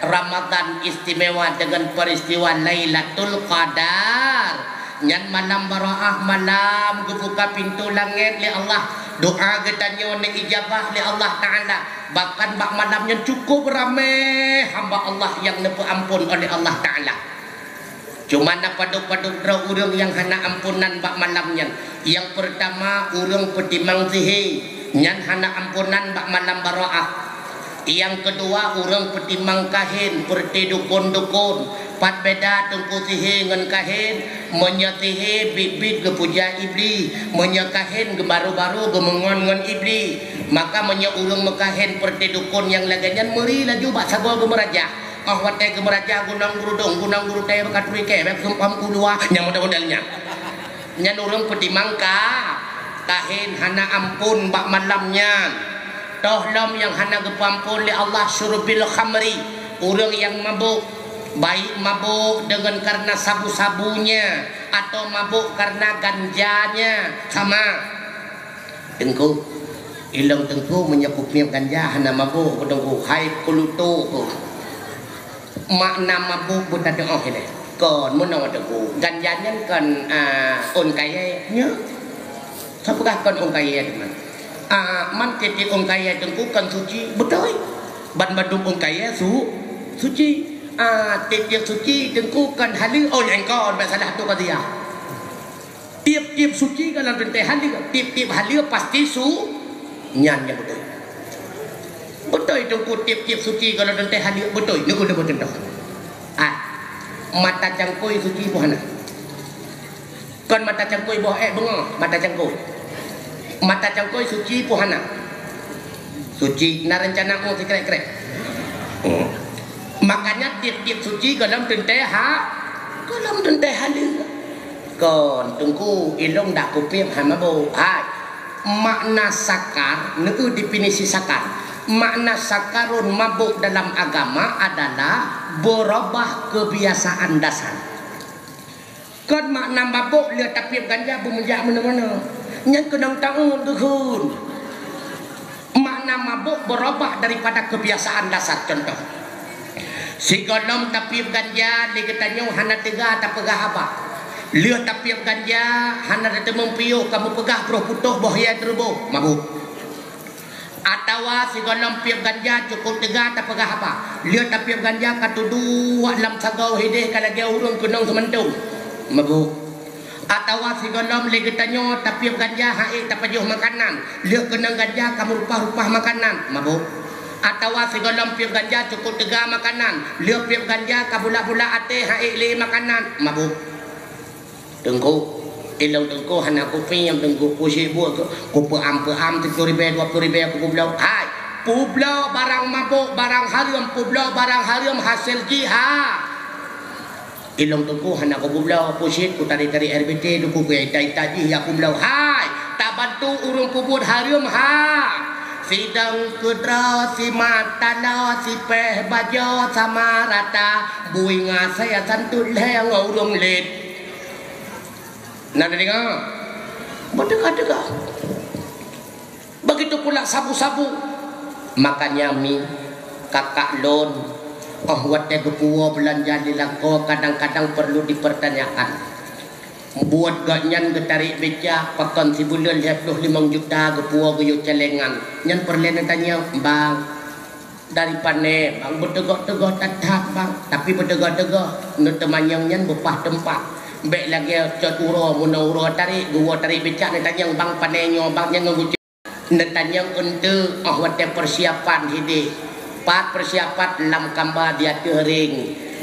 Ramadan istimewa deungon peristiwa Lailatul Qadar. Nyan malam Bara'ah, malam geubuka pintoe langét lé Allah. Doa geutanyoe neuijabah lé Allah Ta'ala. Bahkan bak malam nyan cukup ramé hamba Allah nyang neupeuampon oleh Allah Ta'ala. Cuma na padub-padub droe ureuëng nyang hana amponan bak malam nyan. Nyang peurtama, ureuëng peutimang sihé, nyan hana amponan bak malam Bara'ah. Nyang keudua, ureuëng peutimang kahén, peureuté dukon-dukon. Pat beda Teungku sihé ngon kahén? Meunyoe sihé, biet-biet geupuja Iblih. Meunyoe kahén, geubaru-baru geumeungon ngon Iblih. Maka meunyoe ureuëng meukahén peureuté dukon nyang lagée nyan, meuri laju bak sagoe geumeuraja. Óh watée geumeuraja gunong gurudong, gunong gurutée beuka turi kée, bék sumpah meukeuluwa, nyang model-model nyan. Nyan ureuëng peutimang ka, kahén hana amphon bak malam nyan. Toh lom nyang hana geupeuamphon lé Allah, syurbil khamri, ureuëng nyang mabök, baik mabök deungon kareuna sabu-sabunya, atawa mabök kareuna ganjanya, sama. Teungku, ilong Teungku meunyoe kupiep ganja hana mabök, Teungku, hai kuluto ku. Makna mabök beutadeuh ilée. Kon meunoe Teungku, ganja nyan kon, ah, ôn kayée nyoe. Sapeugah kon ôn kayée teuma. Ah, man tieb-tieb ôn kayée Teungku kon suci, beutôi. Ban bandum ôn kayée su-, suci. Ah, tieb-tieb suci Teungku kon haleue, oh nyan kon, bék salah tu qadhiyah. Tieb-tieb suci gohlom teuntée haleue, tieb-tieb haleue pasti su-, nyan nyang beutôi. Beutôi Teungku, tieb-tieb suci gohlom teuntée haleue, beutôi. Neukeuneuk beutôi. Ah, mata cangkôi suci peue hana? Kon mata cangkôi boh ék beungoh, mata cangkôi. Mata cangkôi suci peue hana? Suci, na reuncana oh sikrek-krek. Hmm. Makanya tieb-tieb suci gohlom teuntée ha-, gohlom teuntée haleue. Kon, Teungku, ilong dak kupiep hai mabök. Hai, makna sakar, neu definisi sakar. Makna sakarun mabök dalam agama adalah berubah kebiasaan dasar. Kon makna mabök lheueh tapiep ganja beumeujak meunoe-meunoe. Nyan keunong taeu dukun. Makna mabök beurubah daripada keubiasaan dasar. Contoh, sigohlom tapiep ganja lé geutanyoe hana teuga tapeugah haba. Lheueh tapiep ganja hana tateumeung piôh ka meupeugah brôh putôh boh yée teuruboh, mabök. Atawa sigohlom piep ganja cukôp teuga tapeugah haba. Lheueh tapiep ganja ka tuduek lam sagoe hideh ka lagée ureuëng keunong seumantong, mabök. Atawa sigohlom lé geutanyoe tapiep ganja han ék tapajoh makanan, lheueh keunong ganja ka meurupah-rupah makanan, mabök. Atawa sigohlom piep ganja cukôp teuga makanan, lheueh piep ganja ka bulak-bulak até han ék lé makanan, mabök. Teungku, ilong Teungku hana kupiep Teungku, kusibuet ku, kupeuam-peuam tujoh ribée, dua ploh ribée kupeubloe. Hai, peubloe barang mabök, barang hareuem, peubloe barang hareuem hasé jih ha. Ilong Teungku hana kupeubloe, pusit kutarék-tarék air beutée, Teungku keu ita-ita jih ya peubloe. Hai, tabantu ureuëng peubuet hareuem ha. Sidang keudroe, simat taloe, sipéh bajoe sama rata, bui ngasée santot lhée ngon ureuëng lét. Na neudeungoe? Beuteuka-teuka. Begitu pula sabu-sabu. Makanya mi, kakak lôn, óh watée geupuwoe beulanja di lakoe kadang-kadang perlu dipertanyakan. Buet gobnyan geutarék becak pakon sibuleuen lhée ploh limong juta geupuwoe geuyue celengan. Nyan peureulée neutanyong, "Bang, dari pané, Bang?" "Beuteugoh-teugoh that-that, Bang, tapi beuteugoh-teugoh neuteumanyong nyan beupah teumpat. Bék lagée cot uroe, meunoe uroe tarék, geuwoe tarék becak neutanyong, 'Bang, pané nyoe, Bang?' Nyan ngon geucok." Neutanyong eunteuk óh watée peusiapan hideh. Pat peusiapan lam kamba di ateueh ring.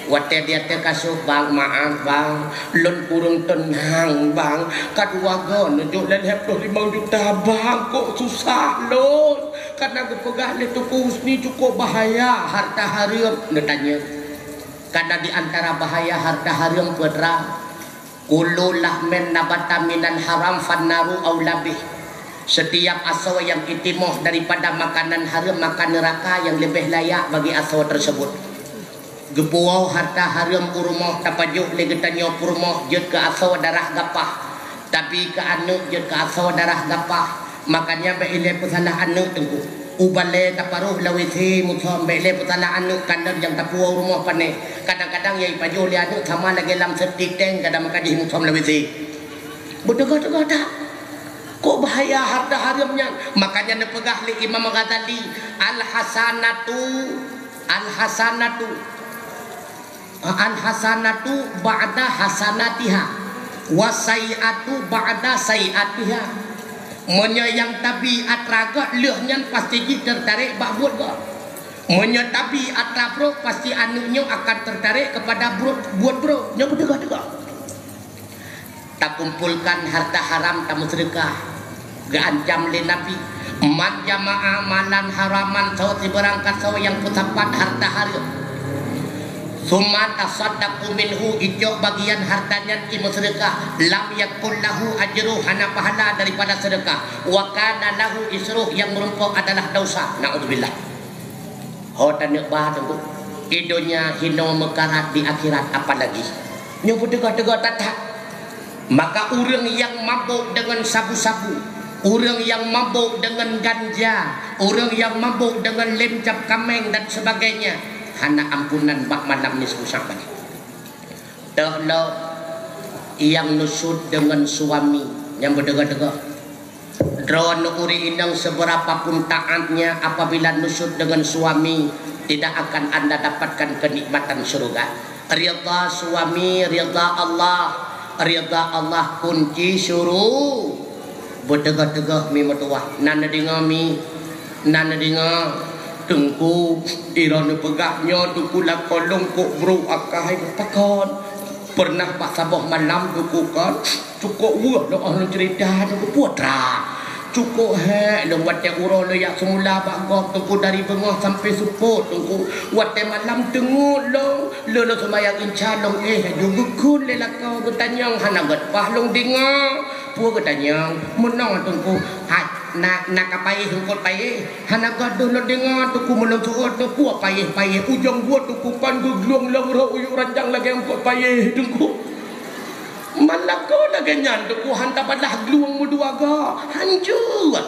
Watée di ateueh kasôk, "Bang, maaf, Bang. Lôn kureueng teunang, Bang. Ka dua goe neujok lhée ploh limong juta, Bang. Kok susah lôn." Karena geupeugah lé Teungku Husni cukup bahaya harta hareuem, neutanyong. Karena di antara bahaya harta hareuem peue teuma, kullu lahmin nabata minal haram fannaru aula bih. Setiap asoe nyang itimoh daripada makanan hareuem, maka neuraka nyang leubeh layak bagi asoe tersebut. Geupuwoe harta hareuem u rumoh, tapajoh lé geutanyoe peurumoh jeuet keu asoe darah gapah, tabi keu aneuëk jeuet keu asoe darah gapah. Makanya bék ilée peusalah aneuëk Teungku. U balée taparoh lam WC musom, bék ilée peusalah aneuëk, kandom nyang tapuwoe u rumoh pané. Kadang-kadang nyang ipajoh lé aneuëk sama lagée lam septic tank, kadang maka jih musom lam WC. Beuteugoh-teugoh that. Kok bahaya harta hareuem nyan? Makanya neupeugah lé Imam Ghazali, "Al-hasanatu, al-hasanatu, al-hasanatu ba'da hasanatiha, wasai'atu ba'da sai'atiha." Meunyoe nyang tabi atra gét, lheueh nyan pasti jih teutarek bak buet gét. Meunyoe tabi atra brok, pasti aneuëk nyoe akan teutarek keupada buet, buet brok. Nyoe beuteugoh-teugoh. Takumpolkan harta haram tameuseudeukah. Geuancam lé Nabi, "Man jama'a malan haraman," soe sibeurangkat soe nyang peusapat harta hareuem, "summa tasaddaqu minhu," icok bagian harta nyan imeuseudeukah, "lam yakun lahu ajruh," hana pahala daripada seudeukah, "wa kana lahu isruh," nyang meurumpok adalah dosa. Naudzubillah. Ho taneuk ba Teungku, di donya hinoe meukarat, di akhirat apalagi. Nyoe beuteugoh-teugoh that-that. Maka ureuëng nyang mabök deungon sabu-sabu, ureuëng nyang mabök deungon ganja, ureuëng nyang mabök deungon lem cap kaméng dan sebagainya, hana ampunan bak malam nisfu Sya'ban. Toh lom nyang nusyuz deungon suami nyang beuteugoh-teugoh. Droeneuh ureuëng inong, seberapa pun taatnya, apabila nusyuz deungon suami, tidak akan anda dapatkan kenikmatan syurga. Ridha suami, ridha Allah, ridha Allah kunci syuru-, Beuteugoh-teugoh mi meutuwah. Na neudeungoe mi, na neudeungoe. Teungku, droeneuh peugah nyoe Teungku, lakoe lôn kok brok akai, pakon. Pernah bak saboh malam Teungku kon, cukôp weueh lôn óh lôn cerita Teungku, putra. Cukôp hék lôn watée uroe lôn jak seumula bak gob Teungku, dari beungoh sampai seupôt Teungku. Watée malam teungeut lôn, lôn, lôn seumayang insya lôn éh, laju geukheun lé lakoe geutanyong, hana gét paih lôn deungoe. Peue geutanyong? Meunoe Teungku, hai, na, na ka payéh eungkôt payéh? Hana gét deuh lôn deungoe Teungku, meulôn seuôt Teungku, payéh-payéh. Ujong buet Teungku kon geuglueng lom rhot uyuek ranjang lagée eungkôt payéh Teungku. Man lakoe lagée nyan Teungku, han tapadah glueng meudua goe, hanjeuet.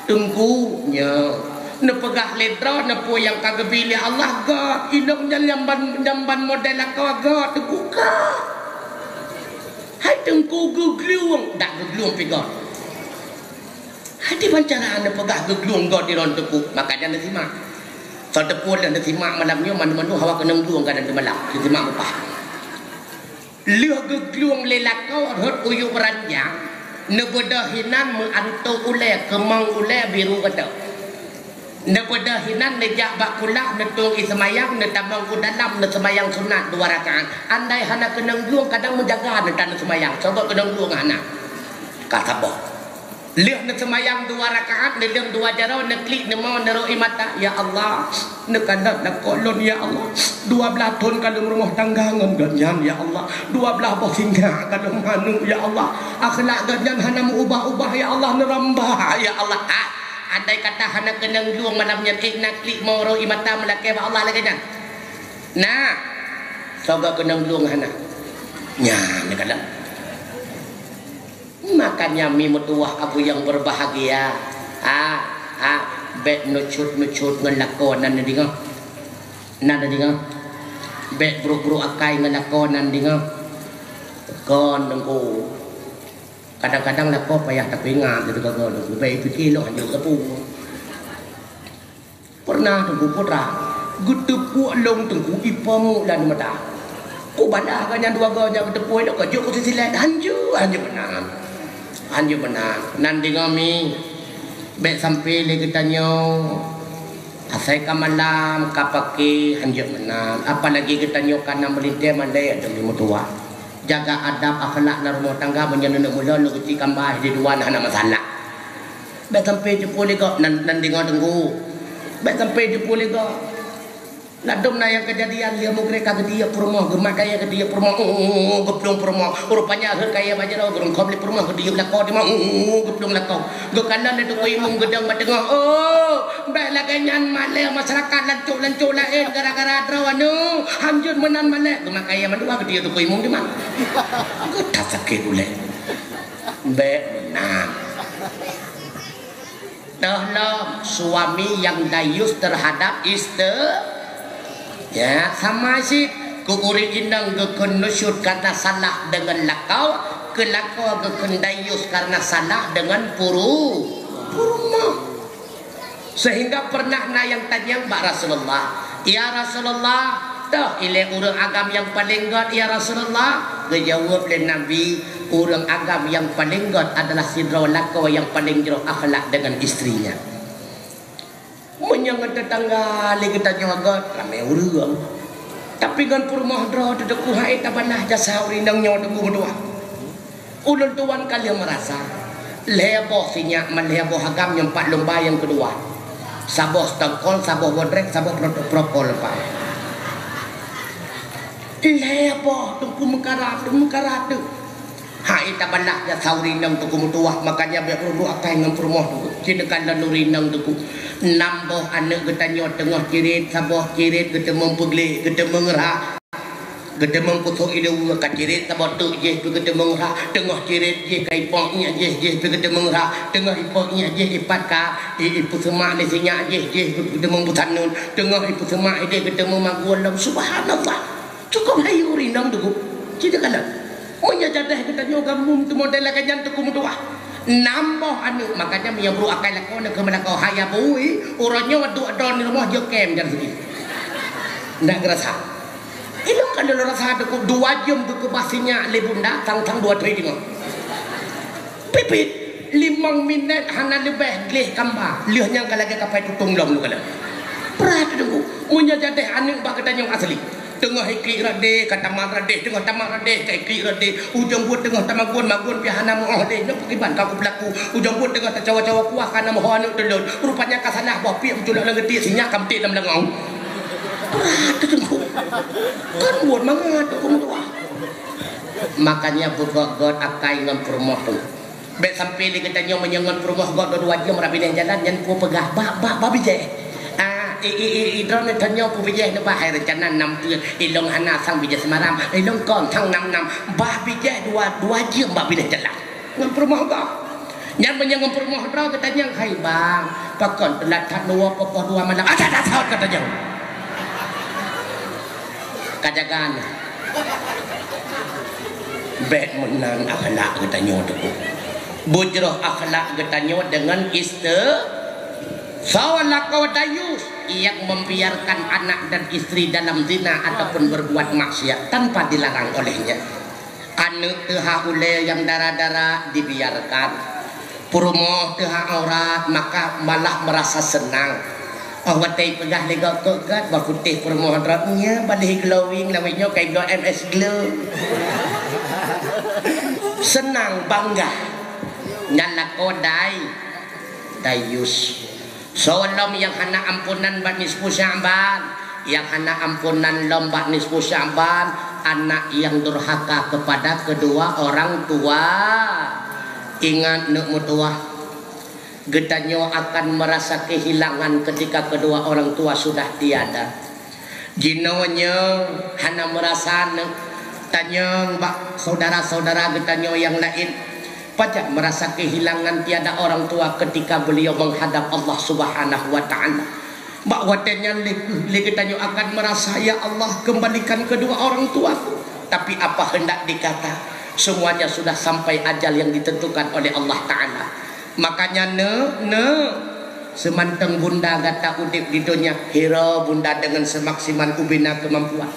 Teungku, nyoe, neupeugah lé droeneuh peue nyang ka geubi lé Allah gét, inong nyan nyang ban, nyang ban model lakoe gét, Teungku, gét. Hai Teungku geuglueng, dak geuglueng pih gét. Hai di ban cara neupeugah geuglueng gét di droeneuh Teungku, makanya neusimak. Soe teupeu lôn neusimak malam nyoe, mandum-mandum hawa keunong glueng ka dan teumalam, neusimak mupah. Lheueh geuglueng lé lakoe rhot uyuek ranjang, neubeudôh hinan meuanto ulée, keumong ulée biru gata. Neubeudôh hinan neujak bak kulah, neutueng ie seumayang, neutamong u dalam, neuseumayang sunat dua rakaat. Andai hana keunong glueng, kadang meujaga neutan neuseumayang, soe gét keunong glueng hana. Ka saboh. Lheueh neuseumayang dua rakaat, neuleueng dua jaroe, neuklik, neumo, neurok ie mata, "Ya Allah, neukalon lakoe lôn, ya Allah. Dua blaih thon ka lôn rumoh tangga ngon gobnyan, ya Allah. Dua blaih boh singa ka lôn manok, ya Allah. Akhlak gobnyan hana meu-ubah-ubah, ya Allah, neurambah, ya Allah." Ah, andai kata hana keunong glueng malam nyan, ék na klik mo rok ie mata meulakée bak Allah lagée nyan? Na, soe gét keunong glueng hana? Nyan neukalon. Makanya mi meutuwah Abu yang berbahagia, ha, ha, bék nucut-nucut ngon lakoe nan neudeungoe. Nan neudeungoe. Bék brok-brok akai ngon lakoe nan deungoe. Kon Teungku. Kadang-kadang lakoe payah tapeuingat lé teuka goe Teungku. Bék ipike lôn hanjeuet sapeue. Pernah Teungku putra, geuteupuek lôn Teungku, ipoh muek lam mata. Kubalaih gobnyan dua goe nyang geuteupuek lôn, kajok ku sisilée, hanjeuet, hanjeuet meunan. Hanjeuet meunan. Nan deungoe mi, bék sampai lé geutanyoe, asai ka malam, ka pake, hanjeuet meunan. Apalagi geutanyoe ka na meulintée mandé, adoe mi meutuwah. Jaga adab akhlak lam rumoh tangga, meunyoe neuneuk meulôn, lôn geuci kambah di luwa hana masalah. Bèk sampai jipeu lé gob nan, nan deungö teungku. Bèk sampai jipeu lé gob. Ladôm na nyang keujadian, lheuh mugrek ka geutiyeuk peurumoh, geumat kayèe geutiyeuk peurumoh, oh, geuplueng peurumoh. Rupanya rhot kayèe bak jaroe, geurungkôm lé peurumoh, geutiyeuk lakoe teuma, oh, geuplueng lakoe. Geukalon lé teungku imum geudong bak teungoh, oh, bèk lagèe nyan malèe masyarakat lancôk-lancôk laén gara-gara droeneuh. Hanjeuet meunan malèe, geumat kayèe mandua geutiyeuk teungku imum teuma. Geutat sakét ulèe. Bèk meunan. Toh lom, suami yang dayus terhadap isteri. Ya, sama cit. Keu ureueng inong geukheun nusyuz karena salah deungon lakoe, keu lakoe geukheun dayus karena salah deungon puru-, peurumoh. Sehingga pernah na nyang tanyong bak Rasulullah, "Ya Rasulullah, toh ilèe ureueng agam nyang paleng göt, ya Rasulullah?" Geujaweueb lé Nabi, "Ureueng agam nyang paleng göt adalah sidroe lakoe nyang paleng jroh akhlak deungon istrinya." Meunyoe ngon teutangga lé geutanyoe göt, ramè ureueng. Tapi ngon peurumoh droe teuh teungku, han ék tabalah jasa ureueng inong nyoe teungku meutuah. Ulôn tuan ka lheueh meurasa, lhèe boh sinyak, man lhèe boh agam nyang pat lôn ba nyang keudua. Saboh Stone Cold, saboh Bodrek, saboh Proto-, Propol leupah. Lhèe boh teungku meukarat, meukarat teuh. Han ék tabalah jasa ureueng inong teungku meutuah, makanya bèk brôk-brôk akai ngon peurumoh teungku. Ci neukalon ureueng inong teungku. Nam boh aneuk geutanyoe teungoh cirét, saboh cirét geuteumeung peugleh, geuteumeung rhah. Geuteumeung pusôk ileue ka cirét saboh teuk jih pih geuteumeung rhah, teungoh cirét jih ka ipok iék jih, jih pih geuteumeung rhah, teungoh ipok iék jih ipat ka i-, ipeuseumak lé sinyak jih, jih pih geuteumeung busanun, teungoh ipeuseumak idéh geuteumeung magun lom. Subhanallah. Cukôp hayu rinong teungku. Ci teukalon. Meunyoe jadeh geutanyoe gam mum teumodel lagèe nyan teungku meutuah. Nam boh aneuk, makanya meunyoe brôk akai lakoe, neuh keumeulakoe, hai abui, uroe nyoe duek droe di rumoh jok kem jan sigi. Ndak geurasa. Ilôn ka lôn rasa teungku, dua jeuem geukeubah sinyak lé bunda, sang-sang dua tri teungoh. Pipit, limong minèt hana leubeh gleh kamba, lheueh nyan ka lagèe kapai tutong lom lôn kalon. Brat teungku, meunyoe jadeh aneuk bak geutanyoe asli. Teungoh iklik rot deh, ka tamat rot deh, teungoh tamat rot deh, ka iklik rot deh. Ujông buet teungoh tamagun, magun pih hana meu'oh deh. Nyoe pakriban ka kupeulaku. Ujông buet teungoh tacawa-cawa kuah, ka na meu'oh aneuk tulôn. Rupanya ka salah boh piek meuculok lam geutiek, sinyak ka meutik lam leungong. Brat teungku. Kan buet mangat teungku meutuah. Makanya beugöt-göt akai ngon peurumoh teungku. Bèk sampai lé geutanyoe meunyoe ngon peurumoh göt dua-dua jeuem rab binéh jalan, nyan peue peugah, "Bak, bak, bak bijéh." Ah, i, i, i, i, droeneuh tanyoe peue bijéh neuh bah, hai reuncana nam teuk, ilôn hana sang bijéh seumaram, ilôn kon sang nam-nam. Bah bijéh dua, dua jeuem bak binéh jalan. Ngon peurumoh göt. Nyan meunyoe ngon peurumoh droe geutanyoe, "Hai bang, pakon teulat that neuwoe poh dua malam." Adak that saut geutanyoe. Ka jaga nyan. Bèk meunan akhlak geutanyoe teungku. Beujroh akhlak geutanyoe deungon iste-, soe lakoe dayus yang membiarkan anak dan istri dalam zina ataupun berbuat maksiat tanpa dilarang olehnya. Aneuk teuh ha ulèe nyang dara-dara dibiarkan. Peurumoh teuh ha aurat, maka malah meurasa seunang. Óh watèe peugah lé gob keu gèt, bah putéh peurumoh droe, nyan bah lheuh glowing, lawét nyoe ka ibloe M S Glow. Seunang, bangga. Nyan lakoe dai-, dayus. Soe lom nyang hana amponan bak nisfu Sya'ban, nyang hana amponan lom bak nisfu Sya'ban, anak yang durhaka kepada kedua orang tua. Ingat, neuk meutuwah, geutanyoe akan merasa kehilangan ketika kedua orang tua sudah tiada. Jinoe nyoe hana meurasa neuk tanyong bak saudara-saudara geutanyoe nyang laén, pajan meurasa kehilangan tiada orang tua ketika beliau menghadap Allah Subhanahu wa Ta'ala. Bak watèe nyan lé, lé geutanyoe akan meurasa, "Ya Allah, kembalikan kedua orang tuaku." Tapi apa hendak dikata, semuanya sudah sampai ajal yang ditentukan oleh Allah Ta'ala. Makanya neuk, neuk, seumantong bunda gata udép di donya, hira bunda deungon seumaksimal ubena keumampuan.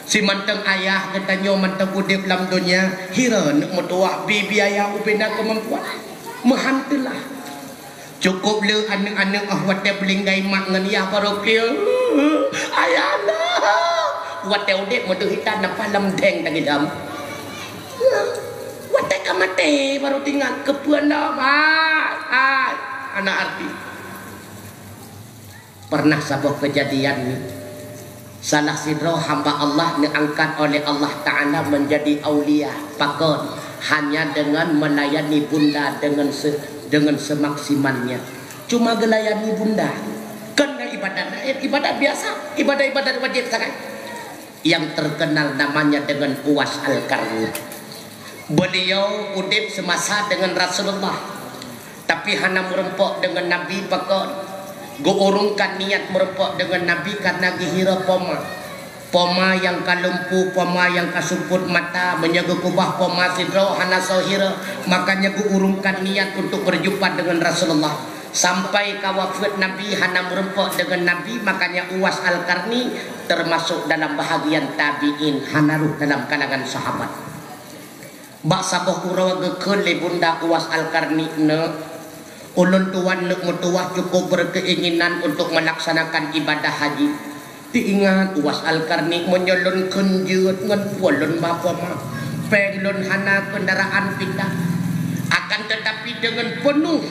Seumantong ayah geutanyoe mantong udép lam donya, hira neuk meutuwah bi biaya ubena keumampuan. Meuhan teulah. Cukôp le aneuk-aneuk óh watèe beulinggai mak ngon yah barô keu, "Ayah lôn!" Watèe udép meudeuh ita napa lam dèng tagidam. Watèe ka maté barô teuingat keupeue lom, hai, hai. Ana arti. Pernah saboh kejadian ni. Salah sidroe hamba Allah neuangkat oleh Allah Ta'ala menjadi aulia. Pakon? Hanya dengan melayani bunda dengan se-, dengan semaksimalnya. Cuma gelayani bunda. Kan ibadat laén, ibadat biasa, ibadat-ibadat wajib sagai. Yang terkenal namanya dengan Uwais Al-Qarni. Beliau udeb semasa dengan Rasulullah, tapi hana meureumpok dengan Nabi. Pakon? Geuurungkan niat meureumpok dengan Nabi karena geuhira poma. Poma nyang ka lumpuh, poma nyang ka supot mata, meunyoe geukeubah poma sidroe hana soe hira, makanya geuurungkan niat untuk berjumpa dengan Rasulullah. Sampai ka wafeuet Nabi hana meureumpok dengan Nabi, makanya Uwais Al-Qarni termasuk dalam bahagian tabi'in, hana rhoh dalam kalangan sahabat. Bak saboh uroe geukheun lé bunda Uwais Al-Qarni, "Neuk, ulôn tuan neuk meutuwah cukup berkeinginan untuk melaksanakan ibadah haji." Teuingat Uwais Al-Qarni, "Meunyoe lôn kheun jeuet ngon peue lôn ba poma, péng lôn hana, kendaraan pindah." Akan tetapi dengan penuh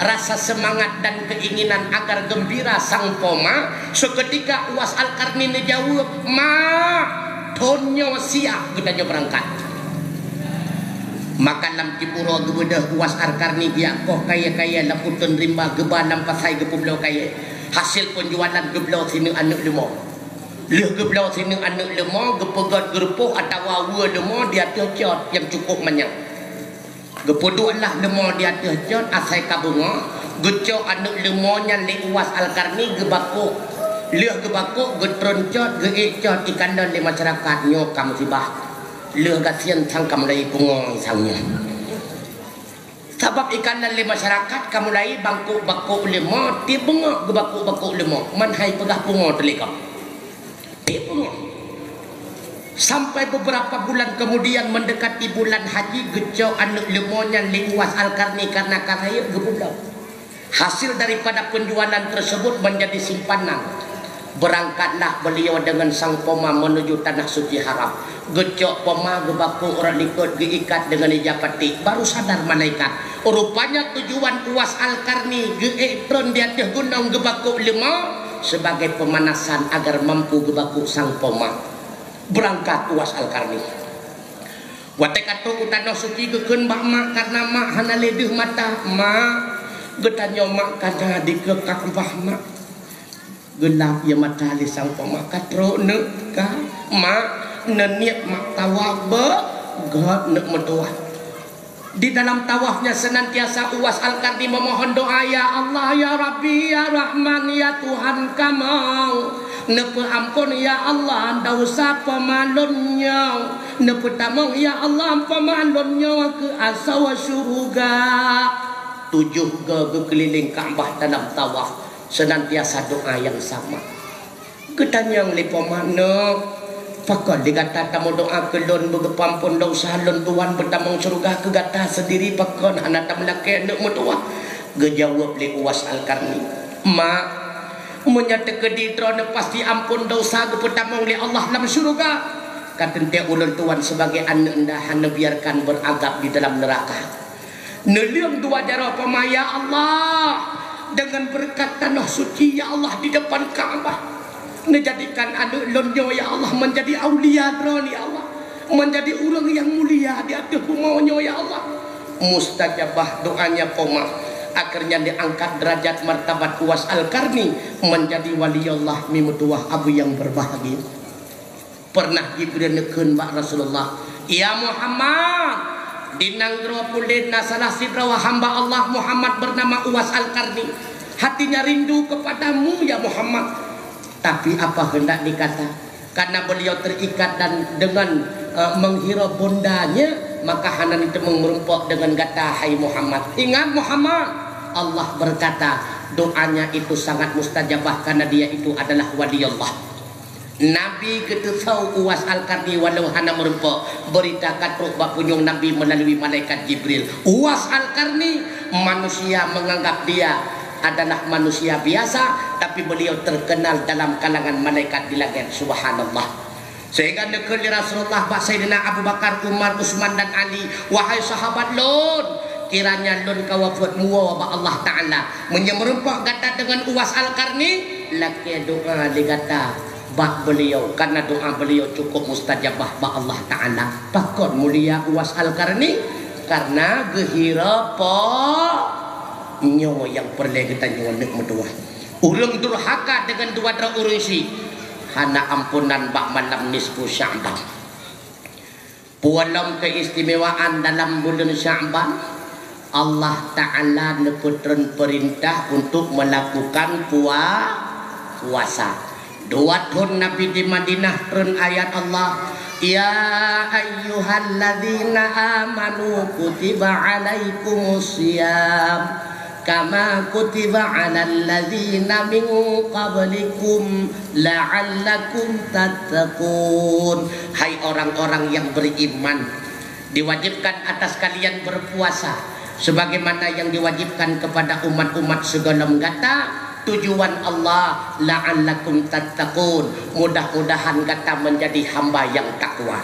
rasa semangat dan keinginan agar gembira sang poma, seketika Uwais Al-Qarni neujaweueb, "Ma, thon nyoe siap geutanyoe beurangkat." Maka lam cit uroe geubeudôh Uwais Al-Qarni geujak koh kayèe-kayèe lam uteuen rimba, geuba lam pasai geupeubloe kayèe. Hasil penjualan geubloe sineuk aneuk leumo. Lheueh geubloe sineuk aneuk leumo, geupeugöt geurupoh atawa weue leumo di ateueh cot nyang cukup manyang. Geupeuduek lah leumo di ateueh cot asai ka beungoh, geucok aneuk leumo nyan lé Uwais Al-Qarni geubakok. Lheueh geubakok, geutreun cot, geuék cot, ikalon lé masyarakat, "Nyoe ka musibah. Lheueh gasien sang ka mulai pungo sang nyoe." Sabab ikalon lé masyarakat ka mulai bangkok-bangkok leumo, tiep beungoh geubakok-bakok leumo, man hai peugah pungo teulikot. Tiep beungoh. Sampai beberapa bulan kemudian mendekati bulan haji, geucok aneuk leumo nyan lé Uwais Al-Qarni karena ka rayeuk geupeubloe. Hasil daripada penjualan tersebut menjadi simpanan. Berangkatlah beliau dengan sang poma menuju Tanah Suci Haram. Geucok poma geubakok rot likot geuikat dengan ija paték. Baru sadar malaikat. Rupanya tujuan Uwais Al-Qarni geuék treun di ateueh gunong geubakok leumo sebagai pemanasan agar mampu geubakok sang poma. Berangkat Uwais Al-Qarni. Watèe ka trôk u Tanoh Suci geukheun bak mak, karena mak hana lé deuh mata. "Mak," geutanyoe, "mak ka na dikeue Ka'bah, mak." Geulap ie mata lé sang poma, "Ka trôk neuk ka, mak, neuniet mak tawaf beuh, göt neuk meutuwah." Di dalam tawafnya senantiasa Uwais Al-Qarni memohon doa, "Ya Allah, ya Rabbi, ya Rahman, ya Tuhan kamoe, neupeuamphon ya Allah dosa poma lôn nyoe, neupeutamong ya Allah poma lôn nyoe keu asoe syeuruga." Tujoh goe geukeulileng Ka'bah dalam tawaf, senantiasa doa nyang sama. Geutanyong lé poma, "Neuk, pakon lé gata tameudoa keu lôn beugeupeuamphon dosa lôn tuan beutamong syeuruga keu gata seundiri, pakon hana tameulakèe neuk meutuwah?" Geujaweueb lé Uwais Al-Qarni, "Mak, meunyoe teukeudi droeneuh pasti amphon dosa geupeutamong lé Allah lam syeuruga, ka teuntèe ulôn tuan sebagai aneuk nda hana biarkan beurazab di dalam neuraka." Neuleueng dua jaroe poma, "Ya Allah, dengan beureukat Tanoh Suci, ya Allah, di depan Ka'bah, neujadikan aneuk lôn nyoe, ya Allah, meunjadi aulia Droeneuh, ya Allah, meunjadi ureueng nyang mulia di ateueh bumoe nyoe, ya Allah." Mustajabah doanya poma. Akhirnya diangkat derajat martabat Uwais Al-Qarni meunjadi waliullah, mi meutuwah abu nyang beurbahagia. Pernah Jibril neukheun bak Rasulullah, "Ya Muhammad, di nanggroe pulen na salah sidroe hamba Allah Muhammad bernama Uwais Al-Qarni. Hatinya rindu kepadamu, ya Muhammad. Tapi apa hendak dikata, karena beliau terikat dan dengan, eh, menghira bondanya, maka hana neuteumeung meurumpok dengan gata, hai Muhammad. Ingat, Muhammad, Allah berkata, doanya itu sangat mustajabah karena dia itu adalah wali Allah." Nabi geuteusoe Uwais Al-Qarni walau hana meurumpok. Beurita ka trok bak punyueng Nabi meulalu malaikat Jibril. Uwais Al-Qarni, manusia menganggap dia adalah manusia biasa, tapi beliau terkenal dalam kalangan malaikat di langèt. Subhanallah. Sehingga neukheun lé Rasulullah bak Saidina Abu Bakar, Umar, Utsman, dan Ali, "Wahai sahabat lôn, Kiranya lôn ka wafeuet muwoe bak Allah Ta'ala. Meunyoe meurumpok gata deungon Uwais Al-Qarni, lakée doá lé gata bak beuliau, karna doá beuliau cukup mustajabah bak Allah Ta'ala. Pakon mulia Uwais Al-Qarni? Karna geuhira po nyoe nyang peureulée geutanyoe neuk meutuwah. Ureuëng durhaka deungon dua droe ureuëng syiek, hana ampunan bak malam nisfu Sya'ban. Peue lom keistimewaan dalam buleuen Sya'ban, Allah Ta'ala neupeutreun peurintah untuk meulakukan pua-, puasa. Dua thon Nabi di Madinah treun ayat Allah, "Ya ayyuhalladzina amanu kutiba alaikumus siyam." Kama kutiba 'alal ladzina min qablikum la'allakum tattaqun. Hai orang-orang yang beriman, diwajibkan atas kalian berpuasa sebagaimana yang diwajibkan kepada umat-umat sigohlom gata. Tujuan Allah, la'allakum tattaqun, mudah-mudahan gata menjadi hamba yang takwa.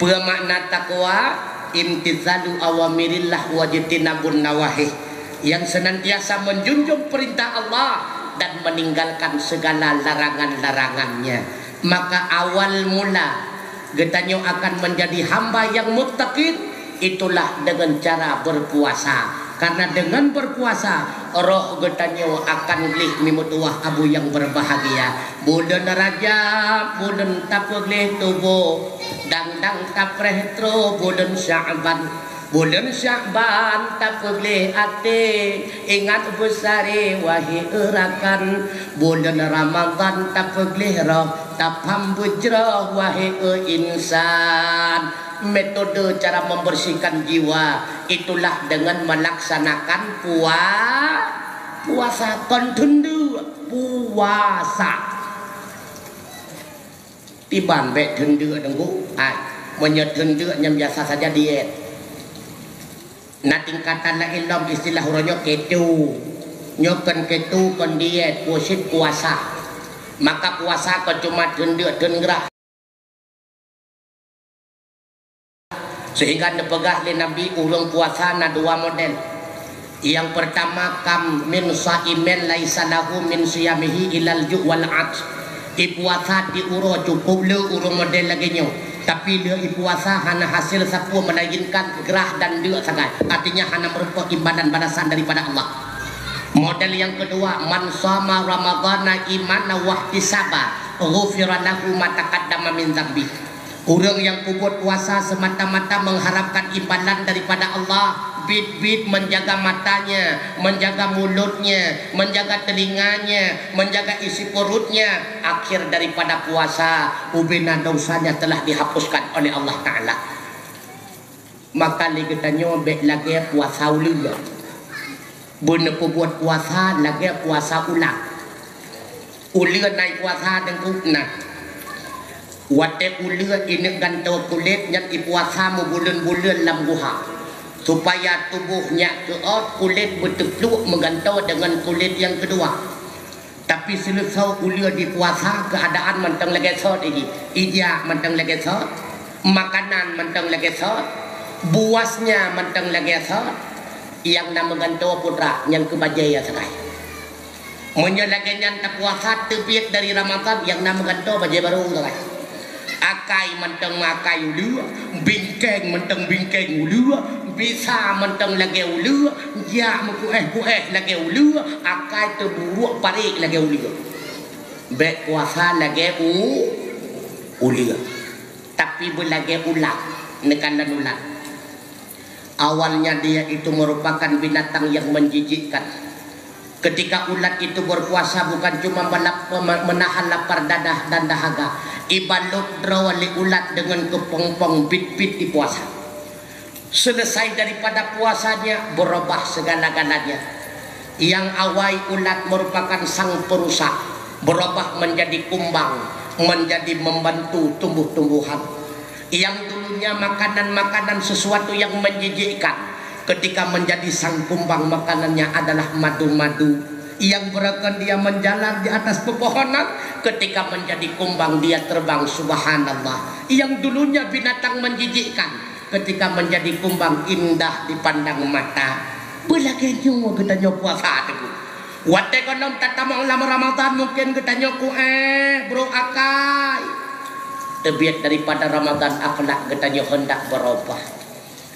Peue makna takwa? Imtitsalu awamirillah wajtinabun nawahih, yang senantiasa menjunjung perintah Allah dan meninggalkan segala larangan-larangan-Nya. Maka awal mula geutanyoe akan menjadi hamba yang muttaqin, itulah dengan cara berpuasa. Karena dengan berpuasa, roh geutanyoe akan gleh mimeutuwah abu yang berbahagia. Buleuen Rajab, buleuen tapeugleh tuboh. Dang-dang tapreh troh buleuen Sya'ban. Buleuen Sya'ban tapeugleh até, ingat beusaré wahé rakan. Buleuen Ramadhan tapeugleh roh, tapham beujroh wahé insan. Metode cara membersihkan jiwa itulah dengan melaksanakan pua-, puasa, kon teundeuk, puasa. Tiban bék teundeuk deungoe, ai, meunyoe teundeuk nyan biasa saja diet. Na tingkatan laén lom istilah uroe nyoe keto. Nyoe kon keto, kon diet, khusyuk puasa. Maka puasa kon cuma teundeuk, teungrah. Sehingga neupeugah lé Nabi, ureuëng puasa na dua model. Nyang peurtama, kam min shaimin laisa lahu min siyamihi ilal ju' wal 'atsy. Ipuasa di uroe cukup le ureuëng model lagée nyoe, tapi le ipuasa hana hasil sapeue melainkan grah dan deuk sagai, artinya hana meurumpok imbalan balasan daripada Allah. Model nyang keudua, man shama ramadhana imanan wahtisaba, ghufira lahu ma taqaddama min dzanbi. Ureuëng nyang peubuet puasa semata-mata mengharapkan imbalan daripada Allah, bit-bit menjaga matanya, menjaga mulutnya, menjaga telinganya, menjaga isi perutnya, akhir daripada puasa, ubena dosanya telah dihapuskan oleh Allah Ta'ala. Maka lé geutanyoe bék lagée puasa uleue. Beuneupeue buet puasa lagée puasa ulat. Uleue na ipuasa teungku na. Watée uleue ineuk gantoe kulét nyan ipuasa meubuleuen-buleuen lam guha, supaya tuboh nyak keuôt kulét beuteupluek meugantoe deungon kulét nyang keudua. Tapi seuleusoe uleue dipuasa, keuadaan mantong lagée sot jih. Ijak mantong lagée sot, makanan mantong lagée sot, buasnya mantong lagée sot, nyang na meugantoe putra nyang keu bajée sagai. Meunyoe lagée nyan tapuasa teubiet dari Ramadhan, nyang na meugantoe bajée barô sagai. Akai mantong akai uleue, bingkeng mantong bingkeng uleue, bisa mantong lagée uleue, jak meukuéh-kuéh lagée uleue, akai teuburuek parék lagée uleue. Bék puasa lagée u-, uleue, tapi beulagée ulat, neukalon ulat. Awalnya dia itu merupakan binatang yang menjijikkan. Ketika ulat itu berpuasa, bukan cuma melap-, me-, menahan lapar dadah dan dahaga, ibalot droe lé ulat deungon keupong-pong bit-bit ipuasa. Selesai daripada puasanya, berubah segala-galanya. Nyang awai ulat merupakan sang perusak, berubah menjadi kumbang, menjadi membantu tumbuh-tumbuhan. Yang dulunya makanan-makanan sesuatu yang menjijikkan, ketika menjadi sang kumbang makanannya adalah madu-madu. Yang bahkan dia menjalar di atas pepohonan, ketika menjadi kumbang dia terbang, subhanallah. Yang dulunya binatang menjijikkan, Ketika menjadi kumbang indah dipandang mata. Beulagée nyoe geutanyoe puasa teungku. Watée gohlom tatamong lam Ramadan mungken geutanyoe kuéh, brok akai. Teubiet daripada Ramadan akhlak geutanyoe hendak berubah.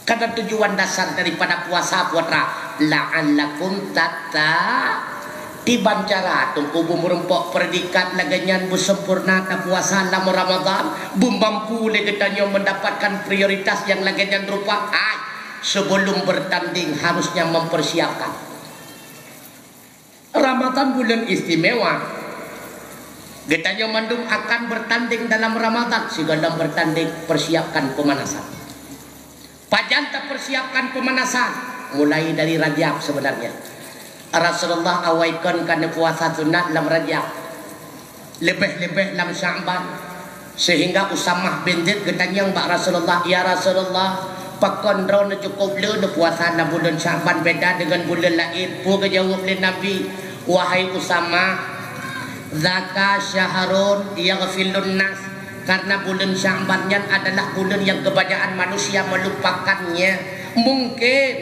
Karena tujuan dasar daripada puasa putra, la'allakum tatta-, tiban cara teungku beumeurumpok predikat lagée nyan beusempurna tapuasa lam Ramadan, beumampu lé geutanyoe mendapatkan prioritas nyang lagée nyan rupa. Hai, sebelum bertanding harusnya mempersiapkan. Ramadan buleuen istimewa. Geutanyoe mandum akan bertanding dalam Ramadan, sigohlom bertanding persiapkan pemanasan. Pajan tapersiapkan pemanasan? Mulai dari Rajab sebenarnya. Rasulullah awai kon ka neupuasa sunat lam Rajab. Leubeh-leubeh lam Sya'ban. Sehingga Usamah bin Zaid geutanyong bak Rasulullah, "Ya Rasulullah, pakon droeneuh cukôp le neupuasa lam buleuen Sya'ban beda deungon buleuen laén?" Peue geujaweueb lé Nabi, "Wahai Usamah, zaka syahrun yaghfilun nas." Karena buleuen Sya'ban nyan adalah buleuen nyang kebanyakan manusia melupakannya. Mungkin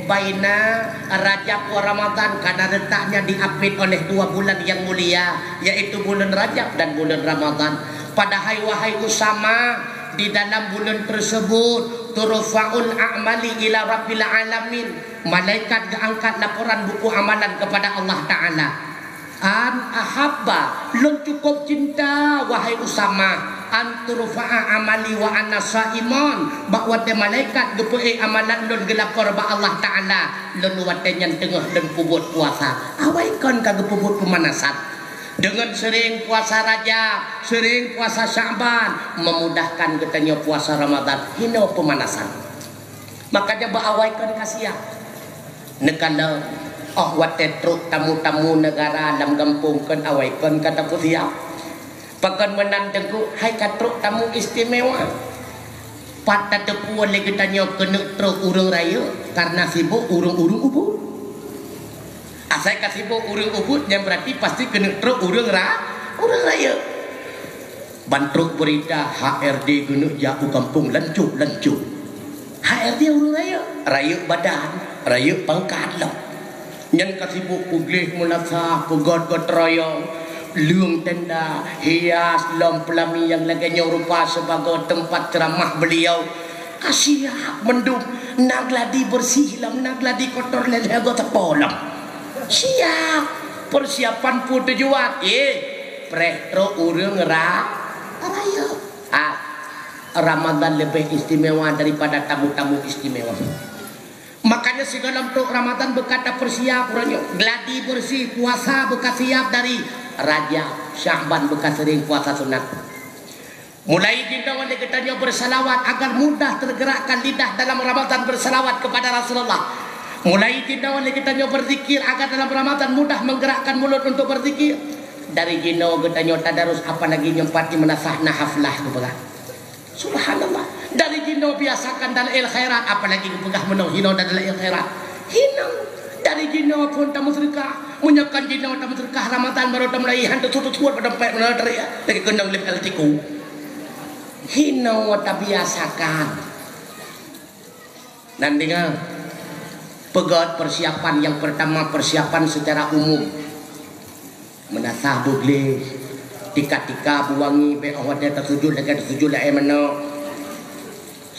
baina Rajab wa Ramadan, karena letaknya diapit oleh dua bulan yang mulia, yaitu buleuen Rajab dan buleuen Ramadan. Padahai, wahai Usama, di dalam buleuen tersebut, turfa'ul a'mali ila Rabbil Alamin. Malaikat geuangkat laporan buku amalan kepada Allah Ta'ala. An ahabba, lôn cukôp cinta, wahai Usama, an turfa'a amali wa ana shaimun, bak watée malaikat geupeuék amalan lôn geulapor bak Allah Ta'ala, lôn watée nyan teungoh lôn peubuet puasa. Awai kon ka geupeubuet peumanasan. Deungon seuring puasa Rajab, seuring puasa Sya'ban, memudahkan geutanyoe puasa Ramadan. Hinoe peumanasan. Makanya beuawai kon ka siap. Neukalon, oh watée trok tamu-tamu neugara lam gampông kon awai kon ka tapeusiap. Pakon meunan teungku, hai ka trok tamu istimewa. Pat tateupeue lé geutanyoe keuneuk trok ureuëng rayeuk, karena sibok ureuëng-ureuëng ubit. Asai ka sibok ureuëng ubit, nyan berarti pasti keuneuk trok ureuëng ra-, ureuëng rayeuk. Ban trok beurita H R D geuneuk jak u gampông lancôk-lancôk. H R D ureuëng rayeuk, rayeuk badan, rayeuk pangkat lom. Nyan ka sibok peugleh meulasah, peugöt-göt royong, leueng tenda, hias lom peulami nyang lagée nyoe rupa sibagoe teumpat ceuramah beuliau. Ka siap mandum, na gladi beureuséh lom, na gladi kotor lé-lé goe teupolong. Siap, persiapan peue tujuan? Eh, preh trok ureuëng ra-, rayeuk. Ah, Ramadan leubeh istimewa daripada tamu-tamu istimewa. Makanya sigohlom trok Ramadan beuka tapeusiap uroe nyoe. Gladi beureuséh, puasa beuka siap dari Rajab, Sya'ban beuka seuring puasa sunat. Mulai jinoe lé geutanyoe bersalawat agar mudah tergerakkan lidah dalam Ramadan bersalawat kepada Rasulullah. Mulai jinoe lé geutanyoe berzikir agar dalam Ramadan mudah menggerakkan mulut untuk berzikir. Dari jinoe geutanyoe tadarus, apalagi nyoe pat di meunasah na haflah geupeugah. Subhanallah. Dari jinoe biasakan dalail khairat, apalagi geupeugah meunoe hinoe dalail khairat. Hinoe. Dari jinoe phon tameuseudeukah. Meunyoe kon jinoe tameuseudeukah Ramadan baru tamulai, han teusuet-suet bak dompet meunoe teurik, lagée keunong lé L T Q. Hinoe tabiasakan. Nan deungoe, peugöt persiapan nyang pertama, persiapan secara umum. Meunasah beugleh, tika-tika beuwangi, bék óh watée tasujut lagée tasujut laén manok.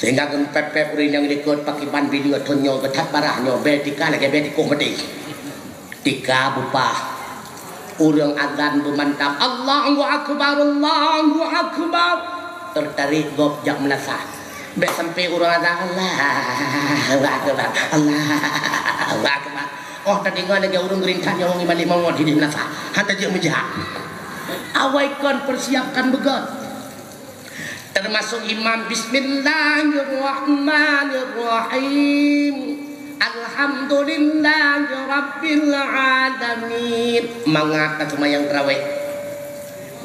Sehingga geupép-pép ureuëng nyang likot pakiban bileue thon nyoe geuthat barah nyoe, bék tika lagée bék tikoh maté. Tika beupah. Ureuëng azan beumantap, "Allahu Akbar, Allahu Akbar." Teutarék gob jak meunasah. Bék sampai ureuëng azan, "Allahu Akbar, Allahu Akbar." Oh, tadeungoe lagée ureuëng geurintat nyawöng iman limong ngon hidéh meunasah. Han tajeuet meujak. Awai kon persiapkan beugöt. Termasuk imam, "Bismillahirrahmanirrahim. Alhamdulillahirabbil alamin." Mangat ka seumayang tarawih.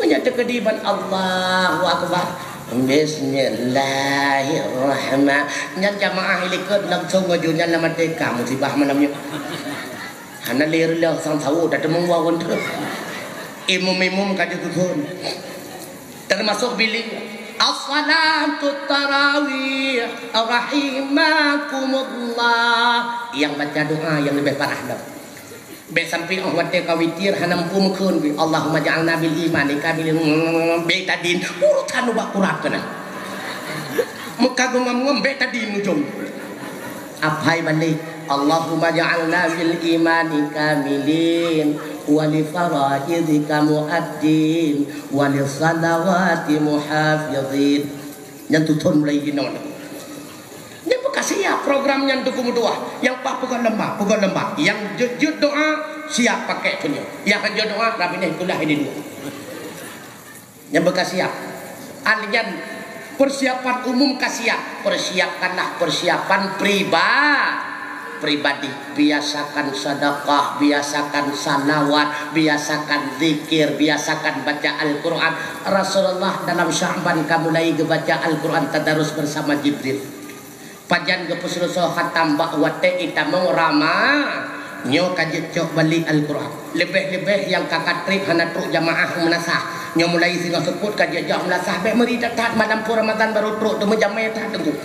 Meunyoe teukeudi ban Allahu Akbar. Bismillahirrahman-, nyan jamaah ilikot langsung ngeujur nyan lam até ka musibah malam nyoe. Hana lé reuloh sang sawo dah teumeuwawan terus. Imum-imum ka jituthon. Termasuk bilik. As-salatu tarawih, rahimakumullah. Nyang baca doa nyang leubeh parah lom. Bèk sampai 'oh watèe ka witir hana muphom kheun, Allahumma ja'alna bil imani kamilin, bèk tadin, urosan ubak kurab keunan. Meuka geumam-ngam bèk tadin ujong. Aphai balek, Allahumma ja'alna bil imani kamilin, wa li faraidika muaddin, wa li salawati muhafizin. Nyan tuthon mulai jinoe. Nyan beukasiap program nyan teungku meutuah. Nyang paih peugah lamba, peugah lamba. Nyang jeuet-jeuet doa, siap pakai tunyok. Nyang hanjeuet doa, rabinéh kulah ini dua. Nyan beukasiap. Al nyan persiapan umum kasiap. Persiapkanlah persiapan priba-, pribadi. Biasakan sedekah, biasakan salawat, biasakan zikir, biasakan baca Al-Quran. Rasulullah dalam Sya'ban ka mulai geubaca Al-Quran tadarus bersama Jibril. Pajan geupeuseuleusoe khatam bak watèe itamong Rama-, nyoe ka jeuet cok balik Al-Quran. Leubeh-leubeh nyang ka, ka trép hana trok jamaah u meunasah. Nyoe mulai singoh seupôt ka jeuet jak u meunasah, bèk meuri that-that malam phôn Ramadan barô trok, teumeujamé that teungku.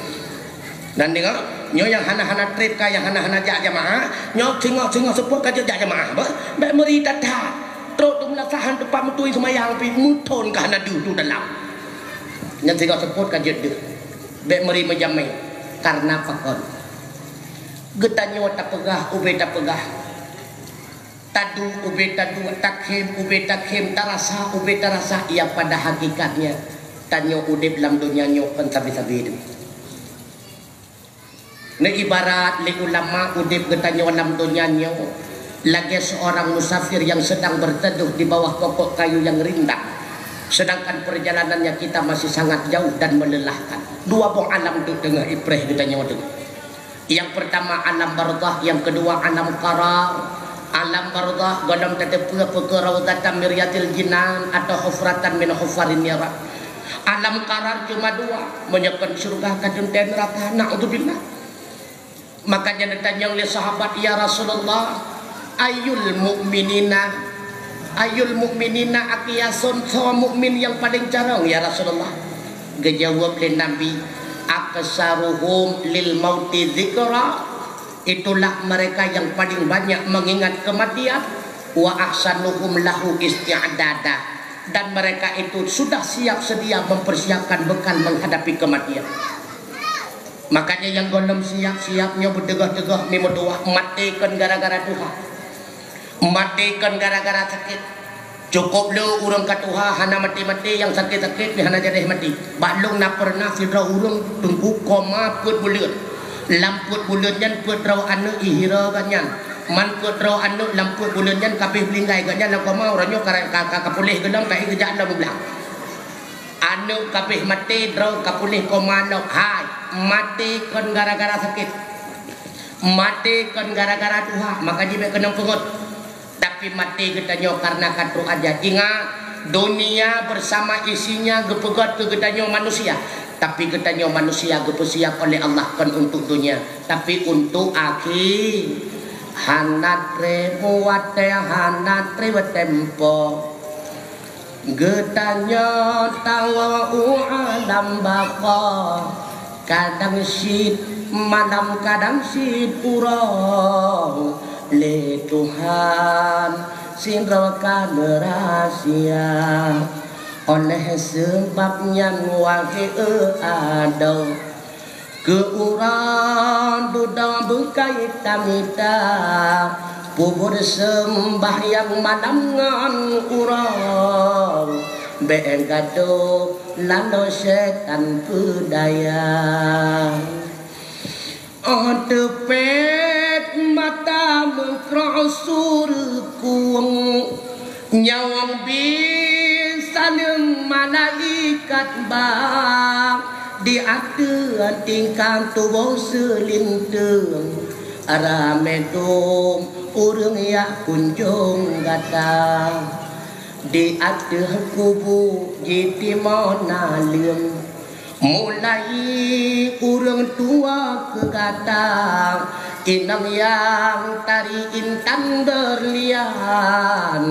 Dan deungö, nyoe nyang hana-hana trép ka, nyang hana-hana jak jamaah, nyoe singoh-singoh seupôt ka jeuet jak jamaah, beuh? Bèk meuri that-that. Trok u meunasah han teumpat meutui seumayang pih, meuthon ka hana deuh tu dalam. Nyan singoh seupôt ka jeuet deuh. Bèk meuri meujamé, kareuna pakon? Geutanyoe tapeugah, ubé tapeugah. Taduek, ubé taduek, takhém, ubé takhém, tarasa, ubé tarasa, nyang pada hakikatnya tanyoe udép lam donya nyoe kon sabe-sabe teuh. Neuibarat lé ulama, udép geutanyoe lam donya nyoe lagèe seorang musafir yang sedang berteduh di bawah pokok kayu yang rindang, sedangkan perjalanannya kita masih sangat jauh dan melelahkan. Dua boh alam tu teungoh ipreh geutanyoe tu. Yang pertama alam barzakh, yang kedua alam qarar. Alam barzakh gohlom tateupeue peu kheueh raudatan min riyadil jinan atau hufratan min hufarin niran. Alam qarar cuma dua, meunyoe kon syeuruga ka teuntèe neuraka, naudzubillah. Makanya neutanyong lé sahabat, "Ya Rasulullah, ayyul mu'minina, ayyul mu'minina aqyasun, soe mukmin nyang paleng carông, ya Rasulullah?" Geujaweueb lé Nabi, "Aktsaruhum lil mauti dzikra, itulah mereka yang paling banyak mengingat kematian, wa ahsanuhum lahu isti'dada, dan mereka itu sudah siap sedia mempersiapkan bekal menghadapi kematian." Makanya nyang gohlom siap-siap nyoe beuteugah-teugah meudoa, maté kon gara-gara tuha. Maté kon gara-gara sakét. Cukôp le ureueng ka tuha hana maté-maté, nyang sakét-sakét pih hana jadéh maté. Bak lôn na peureunah sidroe ureueng teungku koma peuet buleuen. Lam peuet buleuen nyan peuet droe aneuk ihira gobnyan. Man peuet droe aneuk lam peuet buleuen nyan ka abéh meuninggai gobnyan lam koma, uroe nyoe ka, ka, ka, ka puléh gohlom ka geujak lom u blang. Aneuk ka abéh maté, droe ka puléh koma lom. Hai, maté kon gara-gara sakét. Maté kon gara-gara tuha, maka jih bèk keunong peungeut. Tapi maté geutanyoe kareuna ka trok aja. Ingat, dunia bersama isinya geupeugöt keu geutanyoe manusia. Tapi geutanyoe manusia geupeusiap oleh Allah kon untuk dunia, tapi untuk akhi-, hana trép watèe, hana trép watèe tempo. Geutanyoe tawoe u alam baqa, kadang cit malam, kadang cit uroe, lé Tuhan sidroe ka neurahsia. Oleh seubab nyan, wahé adoe, keu uroe dudoe beukai tamita, peubuet seumbahyang malam ngon uroe, bèk gadôh laloe syetan peudaya. Óh teupet mata meukroh su reukueng, nyawöng bi saleuem malaikat ba, di ateueh tingkat tuboh seulinteung, ramé dum ureueng jak kunjong gata. Di ateueh kubu jitimoe naleueng, mulai ureueng tuha keu gata, Inong nyang tari intan berlian,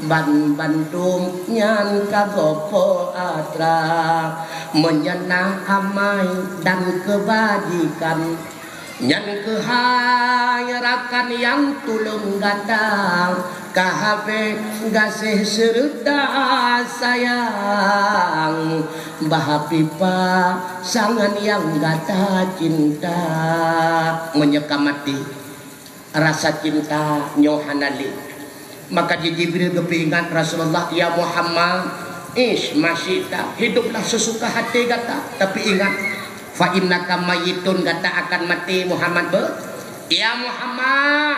ban bandum nyan ka gopoh atra. Meunyoe na amai dan keubajikan, nyan keuhai rakan nyang tulông gata. Ka habéh gaséh seureuta sayang, bah pipa sangan nyang gata cinta. Meunyoe ka maté, rasa cinta nyoe hana lé. Maka Jibril geupeuingat Rasulullah, "Ya Muhammad, ish ma syi'ta, hiduplah sesuka hati gata, tapi ingat, fa innaka mayyitun, gata akan maté Muhammad." Be-, "Ya Muhammad,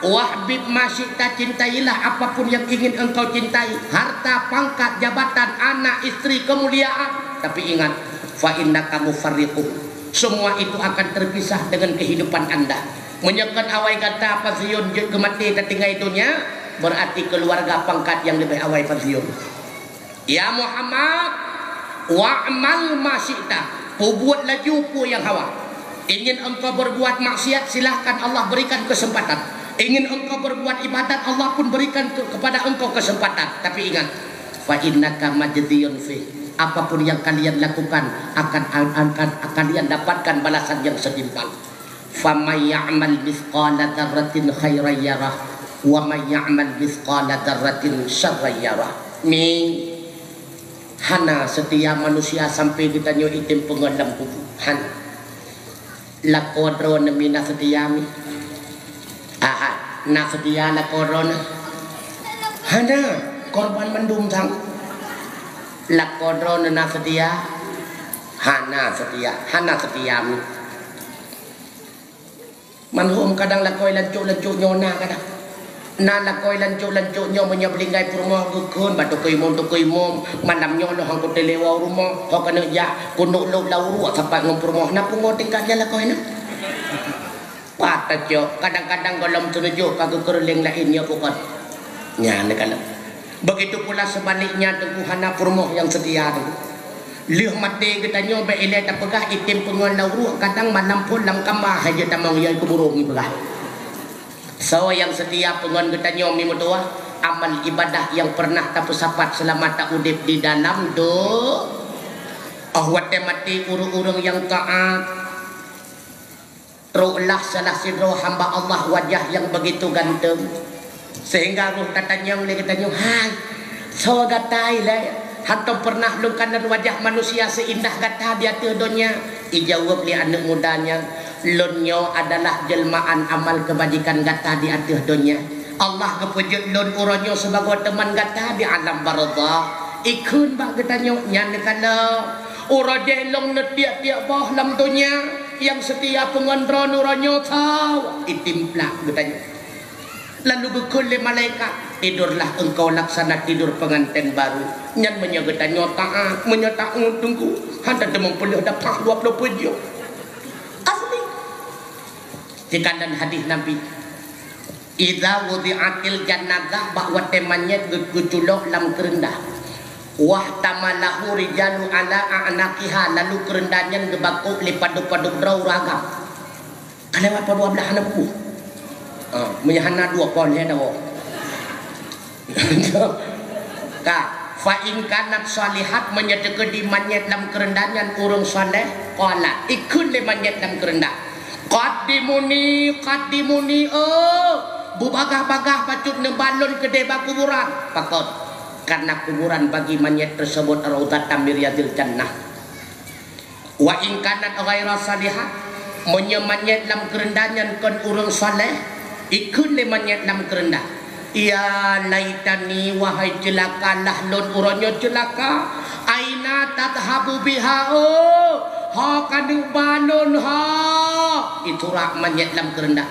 wahbib ma syi'ta, cintailah apapun yang ingin engkau cintai, harta, pangkat, jabatan, anak, istri, kemuliaan, tapi ingat, fa innaka mufarriquh, semua itu akan terpisah dengan kehidupan anda." Meunyoe kon awai gata pensiun jeuet keu maté tatinggai donya, berarti keuluwarga pangkat nyang leubeh awai pensiun. "Ya Muhammad, wa'mal ma syi'ta, peubuet laju peue nyang hawa. Ingin engkau berbuat maksiat, silahkan, Allah berikan kesempatan. Ingin engkau berbuat ibadat, Allah pun berikan ke-, kepada engkau kesempatan. Tapi ingat, fa innaka majziyun fih, apapun yang kalian lakukan akan, akan, akan kalian dapatkan balasan yang setimpal." "Faman ya'mal mitsqala dzarratin khairan yarah, wa man ya'mal mitsqala dzarratin syarran yarah." Mi, hana seutia manusia sampai geutanyoe item peungon lam kubu. Hana. Lakoe droeneuh mi na seutia mi? Aha, na seutia lakoe droeneuh? Hana, korban mandum sang. Lakoe droeneuh na seutia? Hana seutia, hana seutia mi. Manhom kadang lakoe lancok-lancok nyoe na kadang. Na lakoe lancok-lancok nyoe meunyoe beulinggai peurumoh geukheun bak toko imum, toko imum, malam nyoe lôn han kuteulewau rumoh, ho keuneuk jak, keuneuk lôb lam uruek sapat ngon peurumoh, na pungo tingkat nyan lakoe na. Pat tacok, kadang-kadang gohlom teuneujok ka geukeureuléng laén nyoe bukon. Nyan neukalon. Begitu pula sebaliknya, Teungku, hana peurumoh nyang seutia, Teungku. Lheueh maté geutanyoe bèk ilèe tapeugah item peungon lam uruek, kadang malam phôn lam kama hai jeuet tamong yai keuburông ipeugah. Soe nyang seutia peungon geutanyoe mi meutuwah, amal ibadah nyang pernah tapeusapat seulama ta udeb di dalam do-, oh watèe maté ureueng-ureueng nyang taat. Troklah salah sidroe hamba Allah wajah nyang begitu ganteng, sehingga roh tatanyong lé geutanyoe, "Hai, soe gata ilèe? Hántom peureunah lôn kalon wajah manusia seuindah gata di ateueh donya." Ijaweueb lé aneuk muda nyan, "Lôn nyoe adalah jeuleumaan amal keubajikan gata di ateueh donya. Allah geupeujeuet lôn uroe nyoe sibagoe teuman gata di alam barzakh." Ikheun bak geutanyoe nyan neukalon. Uroe jéh lôn neutiek-tiek boh lam donya, nyang seutia peungon droeneuh uroe nyoe sawa itimplak geutanyoe. Lalu geukheun lé malaikat, "Tidurlah engkau laksana tidur pengantin baru." Nyan meunyoe geutanyoe taát, meunyoe taát Teungku, hana teumong peuleueh dapat dua ploh peuet jeuem. Asli. Teuka lam hadis Nabi. Idza wudi'atil janazah, bak watèe manyét geu-, geuculok lam keureundah. Wahtamalahu rijalu ala a'naqiha, lalu keureundah nyan geubakôk lé padub-padub droe ureueng agam. Ka lewat poh dua blah hana bubuh. Ah, meunyo hana dua poh lhèe dawoe. Ka, fa in kanat shalihat, meunyo teukeudi manyét lam keureundah nyan ureueng saleh, qala, ikheun lé manyét lam keureundah, "Qaddimuni, qaddimuni, oh, beubagah-bagah bacut neuba lôn keudéh bak kuburan." Pakon? Karena kuburan bagi manyét tersebut raudhatan min riyadhil jannah. Wa in kanat ghaira salihah, meunyoe manyét lam keureundah nyan kon ureueng saleh, ikheun lé manyét lam keureundah, "Ya laitani, wahai ceulakalah lôn uroe nyoe ceulaka, aina tadhhabu biha, oh, ho ka neuba lôn ho?" Iturak manyét lam keureundah.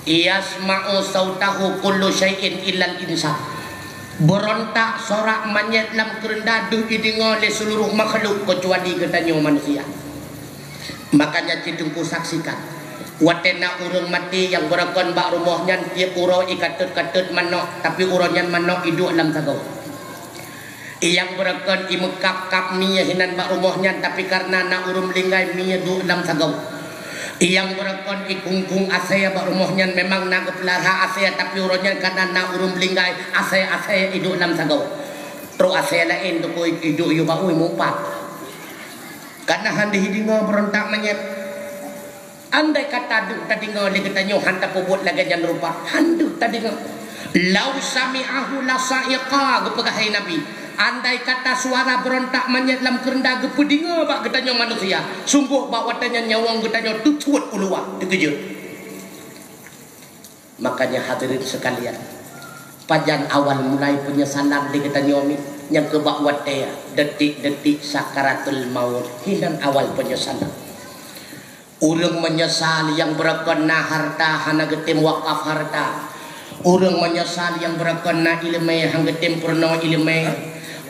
Yasma'u sautahu kullu syai'in illal insan. Beurontak sorak manyét lam keureundah deuh ideungoe lé seuluruh makhluk keucuali geutanyoe manusia. Makanya cit Teungku saksikan, watée na ureuëng maté nyang beurakon bak rumoh nyan tieb uroe ikatot-katot manok, tapi uroe nyan manok iduek lam sagoe. Nyang beurakon imeukab-kab mie hinan bak rumoh nyan, tapi kareuna na ureuëng meuninggai mie duek lam sagoe. Nyang beureugon ikungkung asèe bak rumoh nyan memang na geupeulara asèe, tapi uroe nyan kana na ureueng meuninggai, asèe-asèe iduek lam sagoe. Trok asèe laén teuku iduek yue bak ui mupat. Kana han deuh deungoe beurontak manyét. Andai kata deuh tadeungoe lé geutanyoe han tapeubuet lagèe nyan rupa, han deuh tadeungoe. "Lau sami'ahu lasa'iqa," geupeugah hai Nabi, "andai kata suara beurontak manyét lam keureunda geupeudeungoe bak geutanyoe manusia, sunggoh bak watèe nyan nyawöng geutanyoe teucuet u luwa, teukeujot." Makanya hadirin sekalian, pajan awal mulai peunyesalan di geutanyoe mi, nyang keu bak watèe detik-detik sakaratul maut, hinan awal peunyesalan. Ureueng meunyeusal nyang beureugon na harta hana geutem wakaf harta. Ureueng meunyeusal nyang beureugon na ileumèe hana geutem peurunoe ileumèe.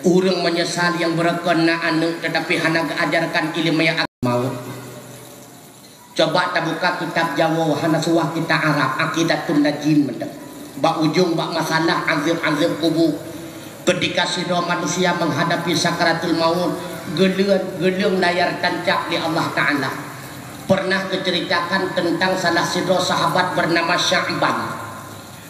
Ureueng meunyeusal nyang beureugon na aneuk tetapi hana geuajarkan ileumèe agama. Coba tabuka kitab Jawoe hana suah kitab Arab, Aqidatun Najin mantong. Bak ujong bak masalah azab-azab kubu. Ketika sidroe manusia menghadapi sakaratul maut, geuleueng, geuleueng layar tancak lé Allah Ta'ala. Pernah geuceuritakan teuntang salah sidroe sahabat beunama Sya'ban.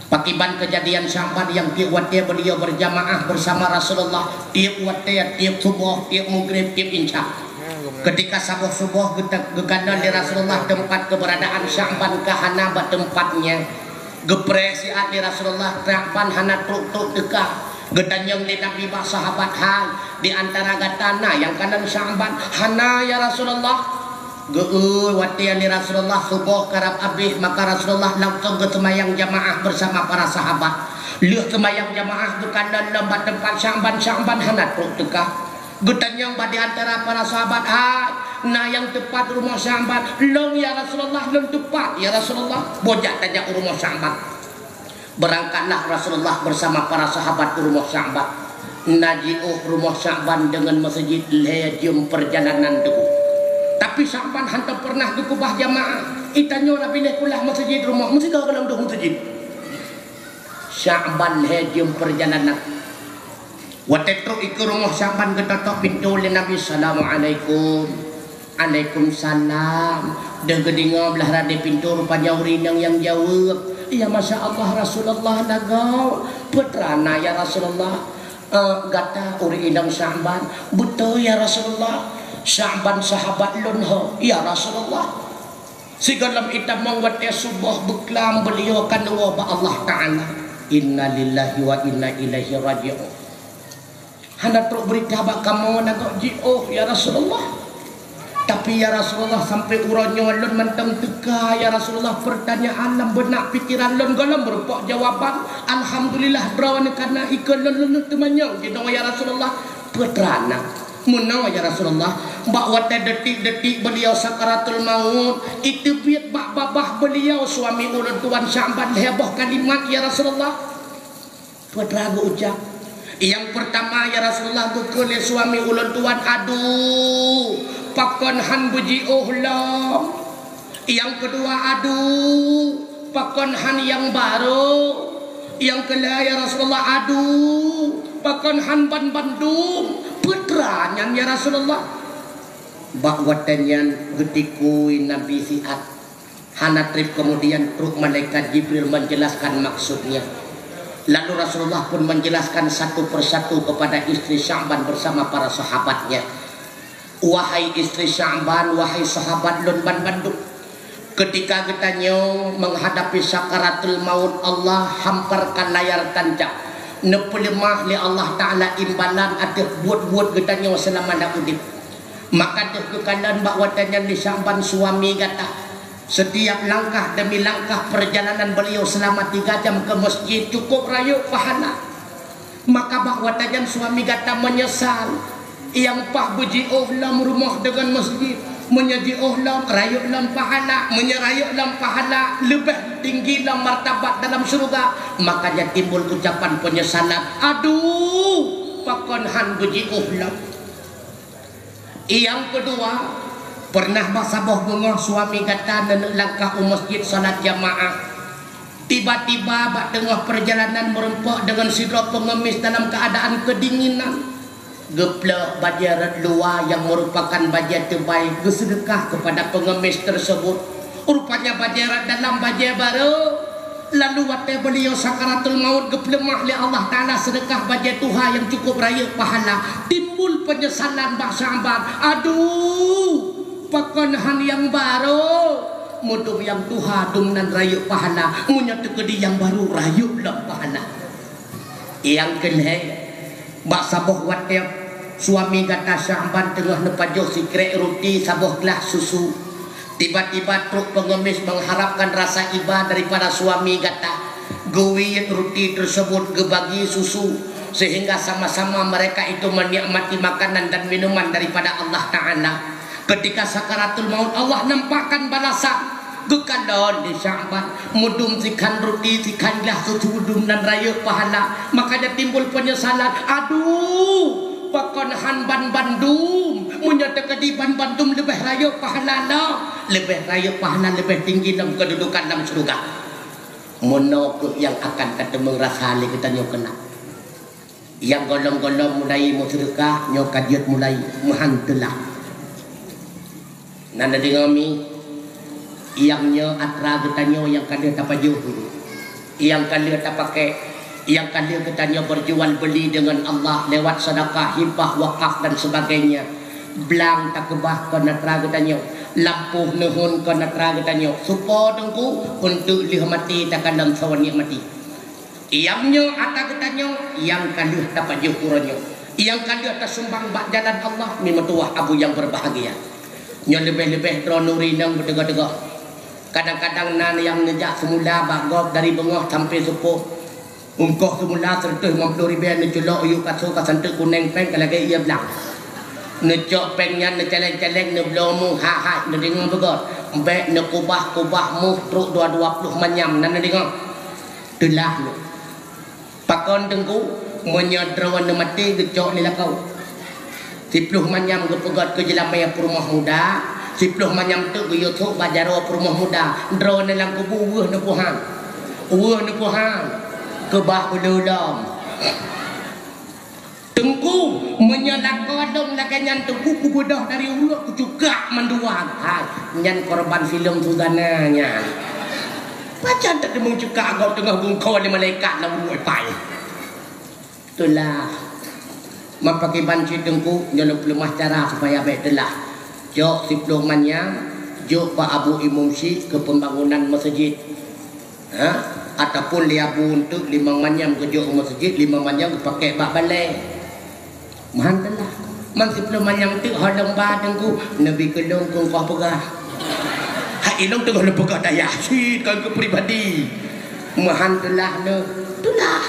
Pakiban keujadian Sya'ban nyang tiep watèe beuliau beurjamaah beusama Rasulullah, tiep watèe, tiep suboh, tiep mugreb, tiep insya. Ketika saboh suboh geuta-, geukalon lé Rasulullah teumpat keubeuradaan Sya'ban ka hana bak teumpat nyan. Geupreh siat lé Rasulullah, Sya'ban hana trok-trok teuka. Geutanyong lé Nabi bak sahabat hai, di antara gata na nyang kalon Sya'ban? Hana, ya Rasulullah. Geu-, watèe nyan lé Rasulullah suboh karab abéh, maka Rasulullah langsong geuseumayang jamaah beusama para sahabat. Lheueh seumayang jamaah geukalon lom bak teumpat Sya'ban, Sya'ban hana trok teuka. Geutanyong bak di antara para sahabat, "Hai, na nyang teupat rumoh Sya'ban?" "Lôn, ya Rasulullah, lôn teupat, ya Rasulullah." Bojak tajak u rumoh Sya'ban. Beurangkatlah Rasulullah beusama para sahabat u rumoh Sya'ban. Na jiôh rumoh Sya'ban deungon meuseujid lhèe jeuem peurjalanan teuku. Tapi Sya'ban hántom peureunah geukeubah jamaah. Itanyoe na piléh peulah meuseujid rumoh, meusigoe gohlom deuh meuseujid. Sya'ban lhèe jeuem peurjalanan. Watèe trok ikeue rumoh Sya'ban geutotok pintoe lé Nabi, "Assalamualaikum." "Alaikumsalam." Deuh geudeungoe blah radé pintoe rupanya ureueng inong nyang jaweueb, "Ya, masya Allah, Rasulullah, lagoe." "Peue teuma na, ya Rasulullah?" "Eh, gata ureueng inong Sya'ban?" "Beutôi, ya Rasulullah." "Sya'ban sahabat lôn ho, ya Rasulullah." Sigohlom itamong watèe suboh beuklam beuliau ka neuwoe bak Allah Ta'ala. Inna lillahi wa inna ilaihi raji'un. Hana trok beurita bak kamoe lagoe jiôh, ya Rasulullah. Tapi, ya Rasulullah, sampai uroe nyoe lôn mantong teuka, ya Rasulullah, peurtanyaan lam beunak pikeran lôn gohlom meurumpok jawaban. Alhamdulillah, droeneuh ka na ikeue lôn, lôn teumanyong jinoe, ya Rasulullah, peue teuma na. Meunoe, ya Rasulullah, bak watèe detik-detik beuliau sakaratul maut, iteubiet bak babah beuliau suami ulôn tuan Sya'ban lhèe boh kalimat, ya Rasulullah. Peue teuma geuucap? Nyang peurtama, ya Rasulullah, geukheun lé suami ulôn tuan, "Aduh, pakon han beujiôh lom?" Nyang keudua, "Aduh, pakon han nyang barô?" Nyang keulhèe, "Ya Rasulullah, aduh, pakon han ban bandum?" Peue teuma nyan, ya Rasulullah? Bak watèe nyan geutikui Nabi siat. Hana trép keumudian trok malaikat Jibril menjelaskan maksudnya. Lalu Rasulullah pun menjelaskan satu persatu kepada istri Sya'ban bersama para sahabatnya. Wahai istri Sya'ban, wahai sahabat lôn banmandum, ketika geutanyoe menghadapi sakaratul maut, Allah hamparkan layar tancak, neupeuleumah lé Allah Ta'ala imbalan ateueh buet-buet geutanyoe seulama na udeb. Maka deuh geukalon bak watèe nyan lé Sya'ban suami gata. Setiap langkah demi langkah perjalanan beliau selama tiga jam ke masjid cukup rayeuk pahala. Maka bak watèe nyan suami gata meunyeusal, nyang paih beujiôh lom rumoh deungon masjid. Meunyoe jiôh lom, rayeuk lom pahala. Meunyoe rayeuk lom pahala, leubeh tinggi lom martabat dalam syeuruga. Makanya timbul ucapan peunyesalan, "Aduh, pakon han beujiôh lom." Nyang keudua, peureunah bak saboh beungoh suami gata neuneuk langkah u masjid salat jamaah. Tiba-tiba bak teungoh peurjalanan meurumpok deungon sidroe peungemis dalam keuadaan keudinginan. Geuplôk bajèe rot luwa nyang meurupakan bajèe teubai geuseudeukah keupada peungemis teuseubut. Rupanya bajée rot dalam bajée barô, lalu watée beuliau sakaratul maut geupeuleumah lé Allah Taala seudeukah bajée tuha nyang cukup rayeuk pahala. Timbul peunyesalan bak Sya'ban, "Aduh, pakon han nyang barô? Meudum nyang tuha dum nan rayeuk pahala, meunyoe teukeudi nyang barô rayeuk lom pahala." Nyang keulhée, bak saboh watée, suami gata Sya'ban teungoh neupajoh sikrék ruti saboh glah susu. Tiba-tiba trok pengemis mengharapkan rasa iba daripada suami gata. Geuwiet ruti tersebut, geubagi susu, sehingga sama-sama mereka itu menikmati makanan dan minuman daripada Allah Taala. Ketika sakaratul maut, Allah nampakkan balasan. Geukalon di Sya'ban, meudum sikhan ruti, sikhan glah susu dum nan rayeuk pahala. Makanya timbul penyesalan, "Aduh, pakon han ban bandum? Meunyoe teukeudi ban bandum leubeh rayeuk pahala lom." Leubeh rayeuk pahala, leubeh tinggi lom keududukan lam syeuruga. Meunoe keuh nyang akan tateumeung rasa lé geutanyoe keunan. Nyang gohlom-gohlom mulai meuseudeukah, nyoe ka jeuet mulai meuhan teulah. Na neudeungoe mi, nyang nyoe atra geutanyoe nyang ka lheueh tapajoh, nyang ka lheueh tapakék, nyang ka lheueh geutanyoe berjual beli dengan Allah lewat sedekah, hibah, wakaf dan sebagainya. Blang takeubah kon atra geutanyoe, lampôh neuheun kon atra geutanyoe. Soe po Teungku, untuk lheueh maté takalon sawan nikmati. Nyang nyoe atra geutanyoe nyang ka lheueh tapajoh uroe nyoe, nyang ka lheueh tasumbang bak jalan Allah, mi meutuwah abu nyang berbahagia. Nyoe leubeh-leubeh droeneuh ureueng inong beuteugoh-teugoh. Kadang-kadang na nyang neujak seumula bak gob dari beungoh sampoe seupôt. Ungkoh seumula seureutôh limong ploh ribèe, neuculok u yup kasô ka santeuk kunéng péng ka lagèe ié blang. Neucok péng nyan neucaleng-caleng, neubloe mu, hai-hai, neudeungö beugöt. Bèk neukubah-kubah, muh trok dua, dua ploh manyam, na neudeungö. Teulah nyoe. Pakon Teungku, meunyoe droeneuh maté geucok lé lakoe. Siploh manyam geupeugöt keu jeulamèe peurumoh muda, siploh manyam teuk geuyue sôk bak jaroe peurumoh muda. Droeneuh lam kubu weueh neupeuhan. Weueh neupeuhan. Keubah ulôn lom. Teungku, meunyoe lakoe lôn lagèe nyan Teungku, kubeudôh dari ureuk kucukak mandua. Hai, nyan korban filem Suzana nyan. Pajan tateumeung cukak gob teungoh bungkôh lé malaikat lam uruek pai. Teulah. Meupakiban cit Teungku, nyoe lôn peuleumah cara supaya bèk teulah. Cok siploh manyam, jok bak Abu Imum Syik keu pembangunan meuseujid. Ha? Ataupun lé Abu Unteuk limong manyam geujok u meuseujid, limong manyam geupakèk bak balèe. Meuhan teulah. Man siploh manyam teuk ho lôn ba Teungku, neubi keu lôn keu ungkoh peugah. Hai ilôn teungoh lôn peugah dayah cit kon keu pribadi. Meuhan teulah nyoe. Teulah.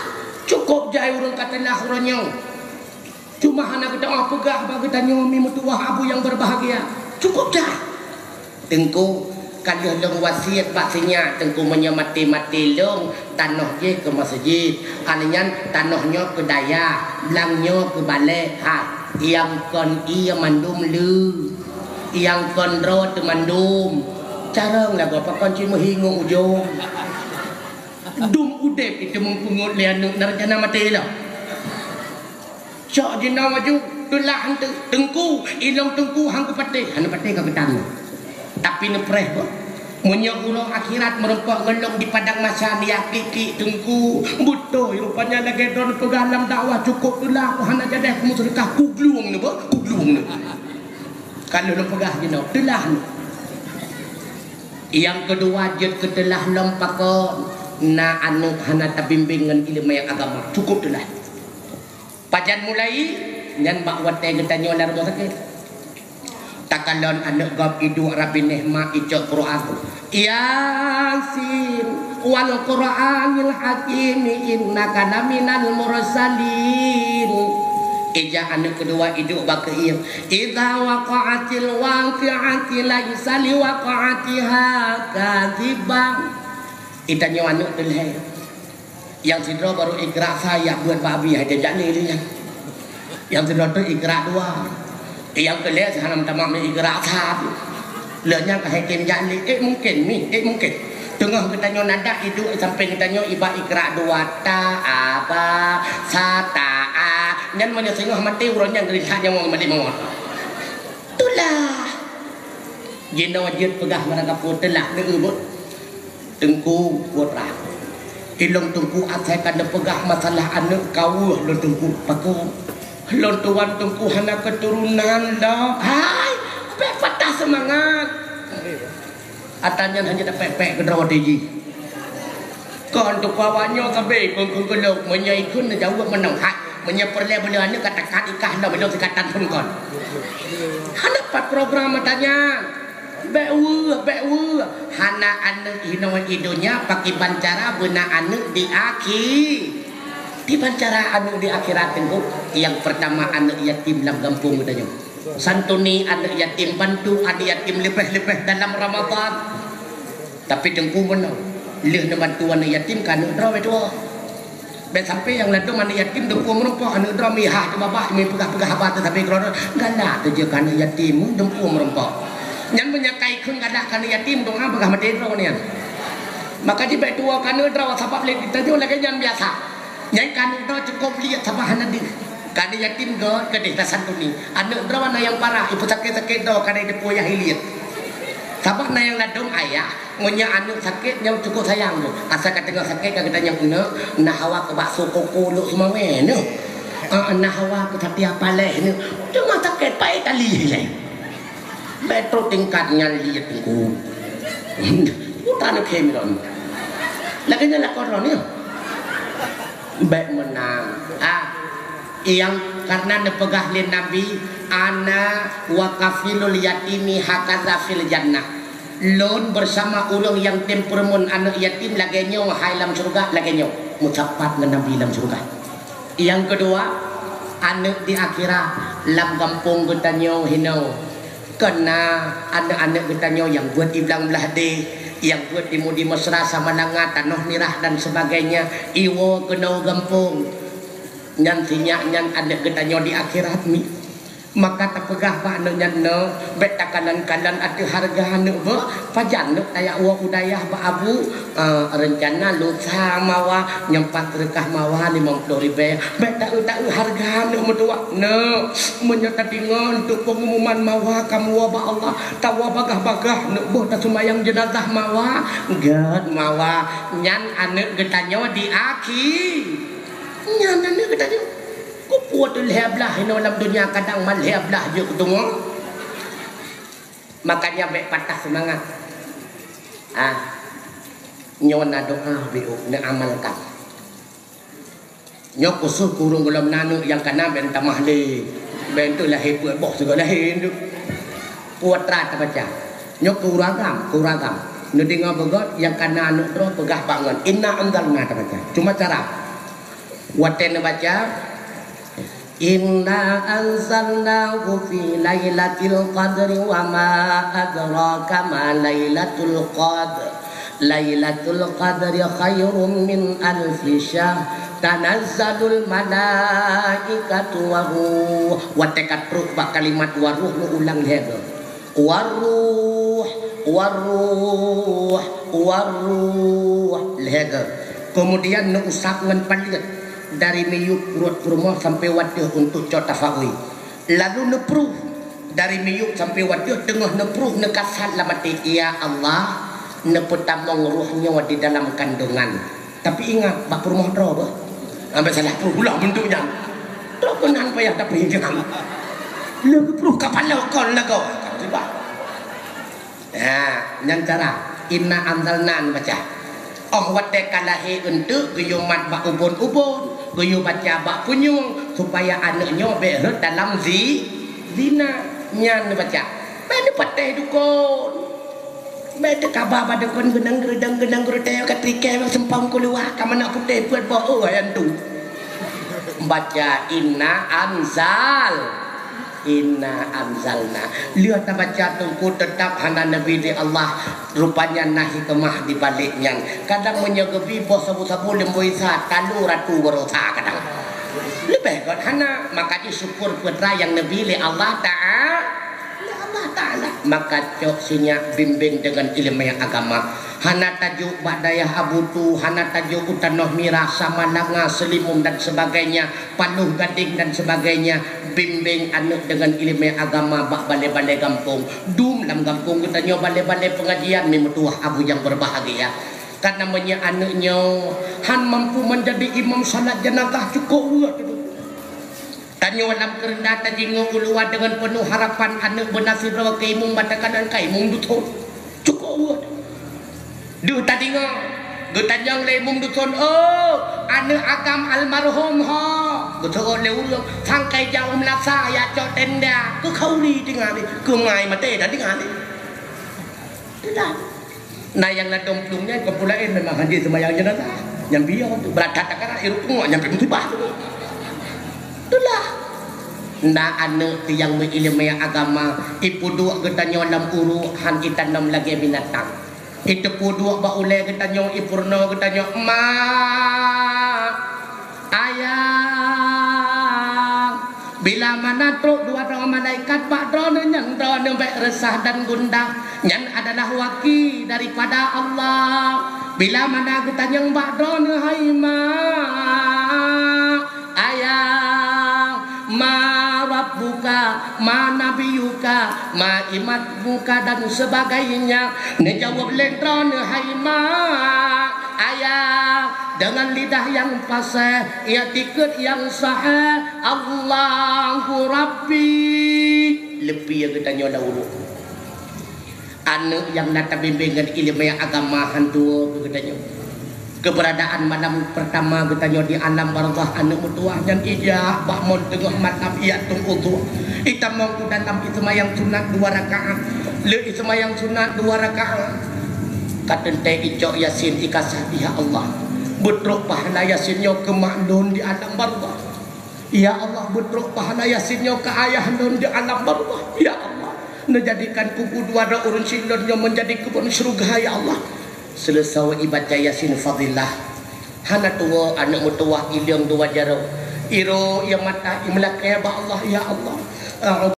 Cukôp jai ureueng ka teulah uroe nyoe. Cuma hana geutanyoe peugah bak geutanyoe mi meutuwah abu nyang berbahagia. Cukôp jai. Teungku, ka lheueh lôn wasiet bak sinyak Teungku, meunyoe maté-maté lôn, tanoh jih keu meuseujid. Hana nyan tanoh nyoe keu dayah, blang nyoe keu balèe. Hai, nyang kon ié mandum lé, nyang kon droe teumandum. Carông lagoe pakon cit meuhi ngon ujông. Dum udép itu meupeungot lé aneuk na rencana maté lom. Cok jinoe aju, teulah Teungku, ilôn Teungku han kupatéh, hana patéh ka geutanyoe. Tapi neupreh beuh. Meunyoe uroe akhirat meurumpok ngon lôn di padang mahsyar, ya kik-kik Teungku, beutôi rupanya lagèe droeneuh peugah lam dakwah, cukôp teulah, hana jadeh kumeuseudeukah, kuglueng neuh beuh, kuglueng neuh. Ka lheueh lôn peugah jinoe, teulah neuh. Nyang keudua jeuet keu teulah lom pakon, na aneuk hana tabimbéng ngon ileumèe agama, cukôp teulah. Pajan mulai, nyan bak watèe geutanyoe lam rumoh sakét. Takalon aneuk gob iduek rabinéh mak icok Quran. Yasin, wal Qur'anil hakim, innaka laminal mursalin. Ija aneuk keudua iduek bak keuieng. Idza waqa'atil waqi'atu laisa liwaqa'atiha kadzibah. Itanyoe aneuk teulhèe. Nyang sidroe barô Iqra sa, jak beuet bak Abi, hai tém jak lé lé nyan. Nyang sidroe teuk Iqra dua. Nyang keu lhèe hana meutamah mé Iqra sa. Lheueh nyan ka hai tém jak lé, eh mungken mi, eh mungken. Teungoh geutanyoe nadak iduek sampéng geutanyoe iba Iqra dua, ta, a, ba, sa, ta, a. Nyan meunyoe singoh maté uroe nyan geuritak nyawöng bak limong. Teulah. Jinoe jeuet peugah meurangkapeue teulah neueu beuet. Teungku putra. Ilong teungku asai ka neupeugah masalah aneuk kaweuh lôn teungku. Pakon? Lôn tuan teungku hana keuturonan dah. Hai, bèk patah seumangat. Ata nyan hana tapèk-pèk keudroe watèe jih. Kon teungku awak nyoe sabé kon keugeulok meunyoe ikheun neujaweueb meunoe hai. Meunyoe peureulèe beuleuen aneuk ka takat ikah lom ilong sikatan phon kon. Hana pat program ata nyan. Bèk weueh, bèk weueh. Hana aneuk inoe i donya pakriban cara beuna aneuk di akhi-, kiban cara aneuk di akhirat teungku. Nyang peurtama aneuk yatim lam gampông geutanyoe. Santuni aneuk yatim, bantu aneuk yatim leubeh-leubeh dalam Ramadan. Tapi teungku meunoe, lheueh neubantu aneuk yatim ka aneuk droe bèk tuwoe. Bèk sampai nyang ladôm aneuk yatim deumpue meurumpok, aneuk droe meuhah teuh babah, meupeugah-peugah haba teuh sabe keudroe, galak teuh jeuet keu aneuk yatim deumpue meurumpok. Nyan meunyo ka ikheun galak keu aneuk yatim, doa peugah maté droe nyan. Maka jih bèk tuwoe keu aneuk droe sabab lé geutanyoe lagèe nyan biasa. Nyan keu aneuk droe cukôp liet sabab hana deuh. Keu aneuk yatim göt keudeh tasantuni. Aneuk droe na nyang parah, ipeusakét-sakét droe kadang iteupeue yah i liet. Sabab na nyang ladôm ayah, meunyo aneuk sakét nyang cukôp sayang tu. Asai ka teungoh sakét ka geutanyong aneuk, na hawa keu bakso koko lôn seumawé nyoe. Ah, na hawa keu saté paléh nyoe. Teungoh sakét paih tali ilèe. Bèk trôk tingkat nyan liet teungku. Utak aneuk khem lom. Lagèe nyan lakoe droeneuh. Bèk meunan. Ah, nyang karena neupeugah lé Nabi, "Ana wa kafilul yatimi hakaza fil jannah." Lôn bersama ureueng nyang tem peureumeun aneuk yatim lagèe nyoe hai lam syeuruga, lagèe nyoe meusapat ngon Nabi lam syeuruga. Nyang keudua, aneuk di akhirat lam gampông geutanyoe hinoe. Kon na aneuk-aneuk geutanyoe nyang beuet i Blang Blahdeh, nyang beuet di Mudi Mesra, Samalanga, Tanoh Mirah dan sebagainya, iwoe keunoe gampông. Nyan sinyak nyan aneuk geutanyoe di akhirat mi. Maka tapeugah bak aneuk nyan, "Neuk, bèk takalon-kalon ateueh hareuga aneuk beuh, pajan neuk tajak woe u dayah bak abu, eh, reuncana lusa mawa nyoe pat seudeukah mawa limong ploh ribèe. Bèk taeu-taeu hareuga aneuk meutuwah. Neuk, meunyoe tadeungoe untuk peungumuman mawa kamoe woe bak Allah, tawoe bagaih-bagaih neuk beuh taseumayang jeunazah mawa, gèt mawa." Nyan aneuk geutanyoe di akhi-, nyan aneuk geutanyoe. Keupeue teuh lhèe blaih inoe lam donya kadang man lhèe blaih jeuet keu teungoh. Makanya bèk patah seumangat. Ah, nyoe na doa beu neuamalkan. Nyoe khusos keu ureueng gohlom na aneuk nyang kana bèk tamah lé. Bèk teuh lahé peuet boh sigoe lahé tu. Putra tabaca. Nyoe keu ureueng agam, keu ureueng agam. Neudeungoe beugöt nyang kana aneuk droe peugah bak ngon. Inna anzalna tabaca. Cuma cara. Watèe neubaca, "Inna anzalnahu fi lailatul qadri wa ma adraka ma lailatul qadr. Lailatul qadri khairum min alfi syahr. Tanazzalul malaikatu war ruh." Watèe ka trok bak kalimat war ruh, neuulang lhèe goe. War ruh, war ruh, war ruh. Lhèe goe. Keumudian neuusap ngon paleuet dari miyueb rot peurumoh sampoe u ateueh untuk cok tafaui. Lalu neupruh dari miyueb sampoe u ateueh, teungoh neupruh neukasat lam até, "Ya Allah, neupeutamong roh nyoe di dalam kandungan." Tapi ingat, bak peurumoh droe beuh. Sampai salah pruh ulah bentuk nyan. Droe peunan payah tapi ingat. Lé geupruh kapala kon lagoe. Tiba. Ha, nyan cara. Inna anzalna neubaca. Óh watèe ka lahé eunteuk geuyue mat bak ubon-ubon, geuyue baca bak punyueng, supaya aneuk nyoe bèk rhot dalam zi-, zina. Nyan neubaca. Bèk neupatéh dukon. Bèk teukaba bak dukon geunang geureudong, geunang geureudong, ka trikée bak seumpang keuluwa, ka manok putéh peuet boh, oh, hai antu. Baca inna anzal, inna anzalna. Lheueh tabaca teungku teutap hana neubi lé Allah. Rupanya na hikmah di balek nyan. Kadang meunyoe geubi boh sabu-sabu leumboi sa, talo ratu baroe sa kadang. Leubeh göt hana, maka jisyukur peue teuma nyang neubi lé Allah Taala. Lé Allah Taala. Maka cok sinyak bimbéng deungon ileumèe agama. Hana tajok bak dayah Abu Tu, hana tajok u tanoh mirah, Samalanga, Seulimum dan sebagainya, Paloh Gadeng dan sebagainya, bimbeng aneuk deungon ileumèe agama bak balè-balè gampông. Dum lam gampông geutanyoe balè-balè peungajian, mi meutuwah Abu nyang berbahagia. Karena meunyoe aneuk nyoe han mampu menjadi imam salat jenazah, cukôp weueh. Tanyoe lam keureunda tajingoe u luwa deungon peunoh harapan aneuk beuna sidroe keu imum, batakan ka imum duthon. Cukôp weueh. Deuh tadeungoe, geutanyong lé imum duthon, "Oh, aneuk agam almarhum ho?" Geuteuôt lé ureueng, "Sangkai jak u meunasah, jak cok tenda, keu khauri tinggai, keu mai maté dah tinggai." Teulat. Na nyang ladôm plueng nyan, kon peue laén, memang han jeuet seumayang jenazah. Nyang biyeu tu, beuratat takara, irukung, nyang peumusibah tu. Itulah. Na aneuk nyang meuileumèe agama, ipeuduek geutanyoe lam uruek, han itanom lagèe binatang. Iteupeue duek bak ulèe geutanyoe, ipeurunoe geutanyoe, "Ma, Ayah." Bila mana trok dua droe malaikat bak droeneuh nyan, droeneuh bèk reusah dan gundah. Nyan adalah waki daripada Allah. Bila mana geutanyong bak droeneuh, "Hai ma, ayah, ma rabbuka, ma nabiyuka, ma imat buka dan sebagainya." Neujaweueb lé droeneuh, "Hai ma, ayah," deungon lidah nyang paséh, i'tikad nyang sahih, "Allahu Rabbi." Leupie geutanyoe lam uruek. Aneuk nyang na tabimbéng ngon ileumèe agama han tuwoe keu geutanyoe. Keberadaan malam pertama geutanyoe di alam barzakh aneuk meutuwah nyan ijak bak mon teungoh malam iat tueng udhu. Itamong u dalam iseumayang sunat dua rakaat. Lheueh iseumayang sunat dua rakaat, ka teuntèe icok Yasin ikasah, "Ya Allah, beutrok pahala Yasin nyoe keu mak lôn di alam barzakh. Ya Allah, beutrok pahala Yasin nyoe keu ayah lôn di alam barzakh. Ya Allah, neujadikan kubu dua droe ureueng syiek lôn nyoe meunjadi keubon syeuruga, ya Allah." Seuleusoe ibaca Yasin fadilah, hana tuwoe aneuk meutuwah ileueng dua jaroe. Irô ie mata, imeulakèe bak Allah, "Ya Allah, a'udzu"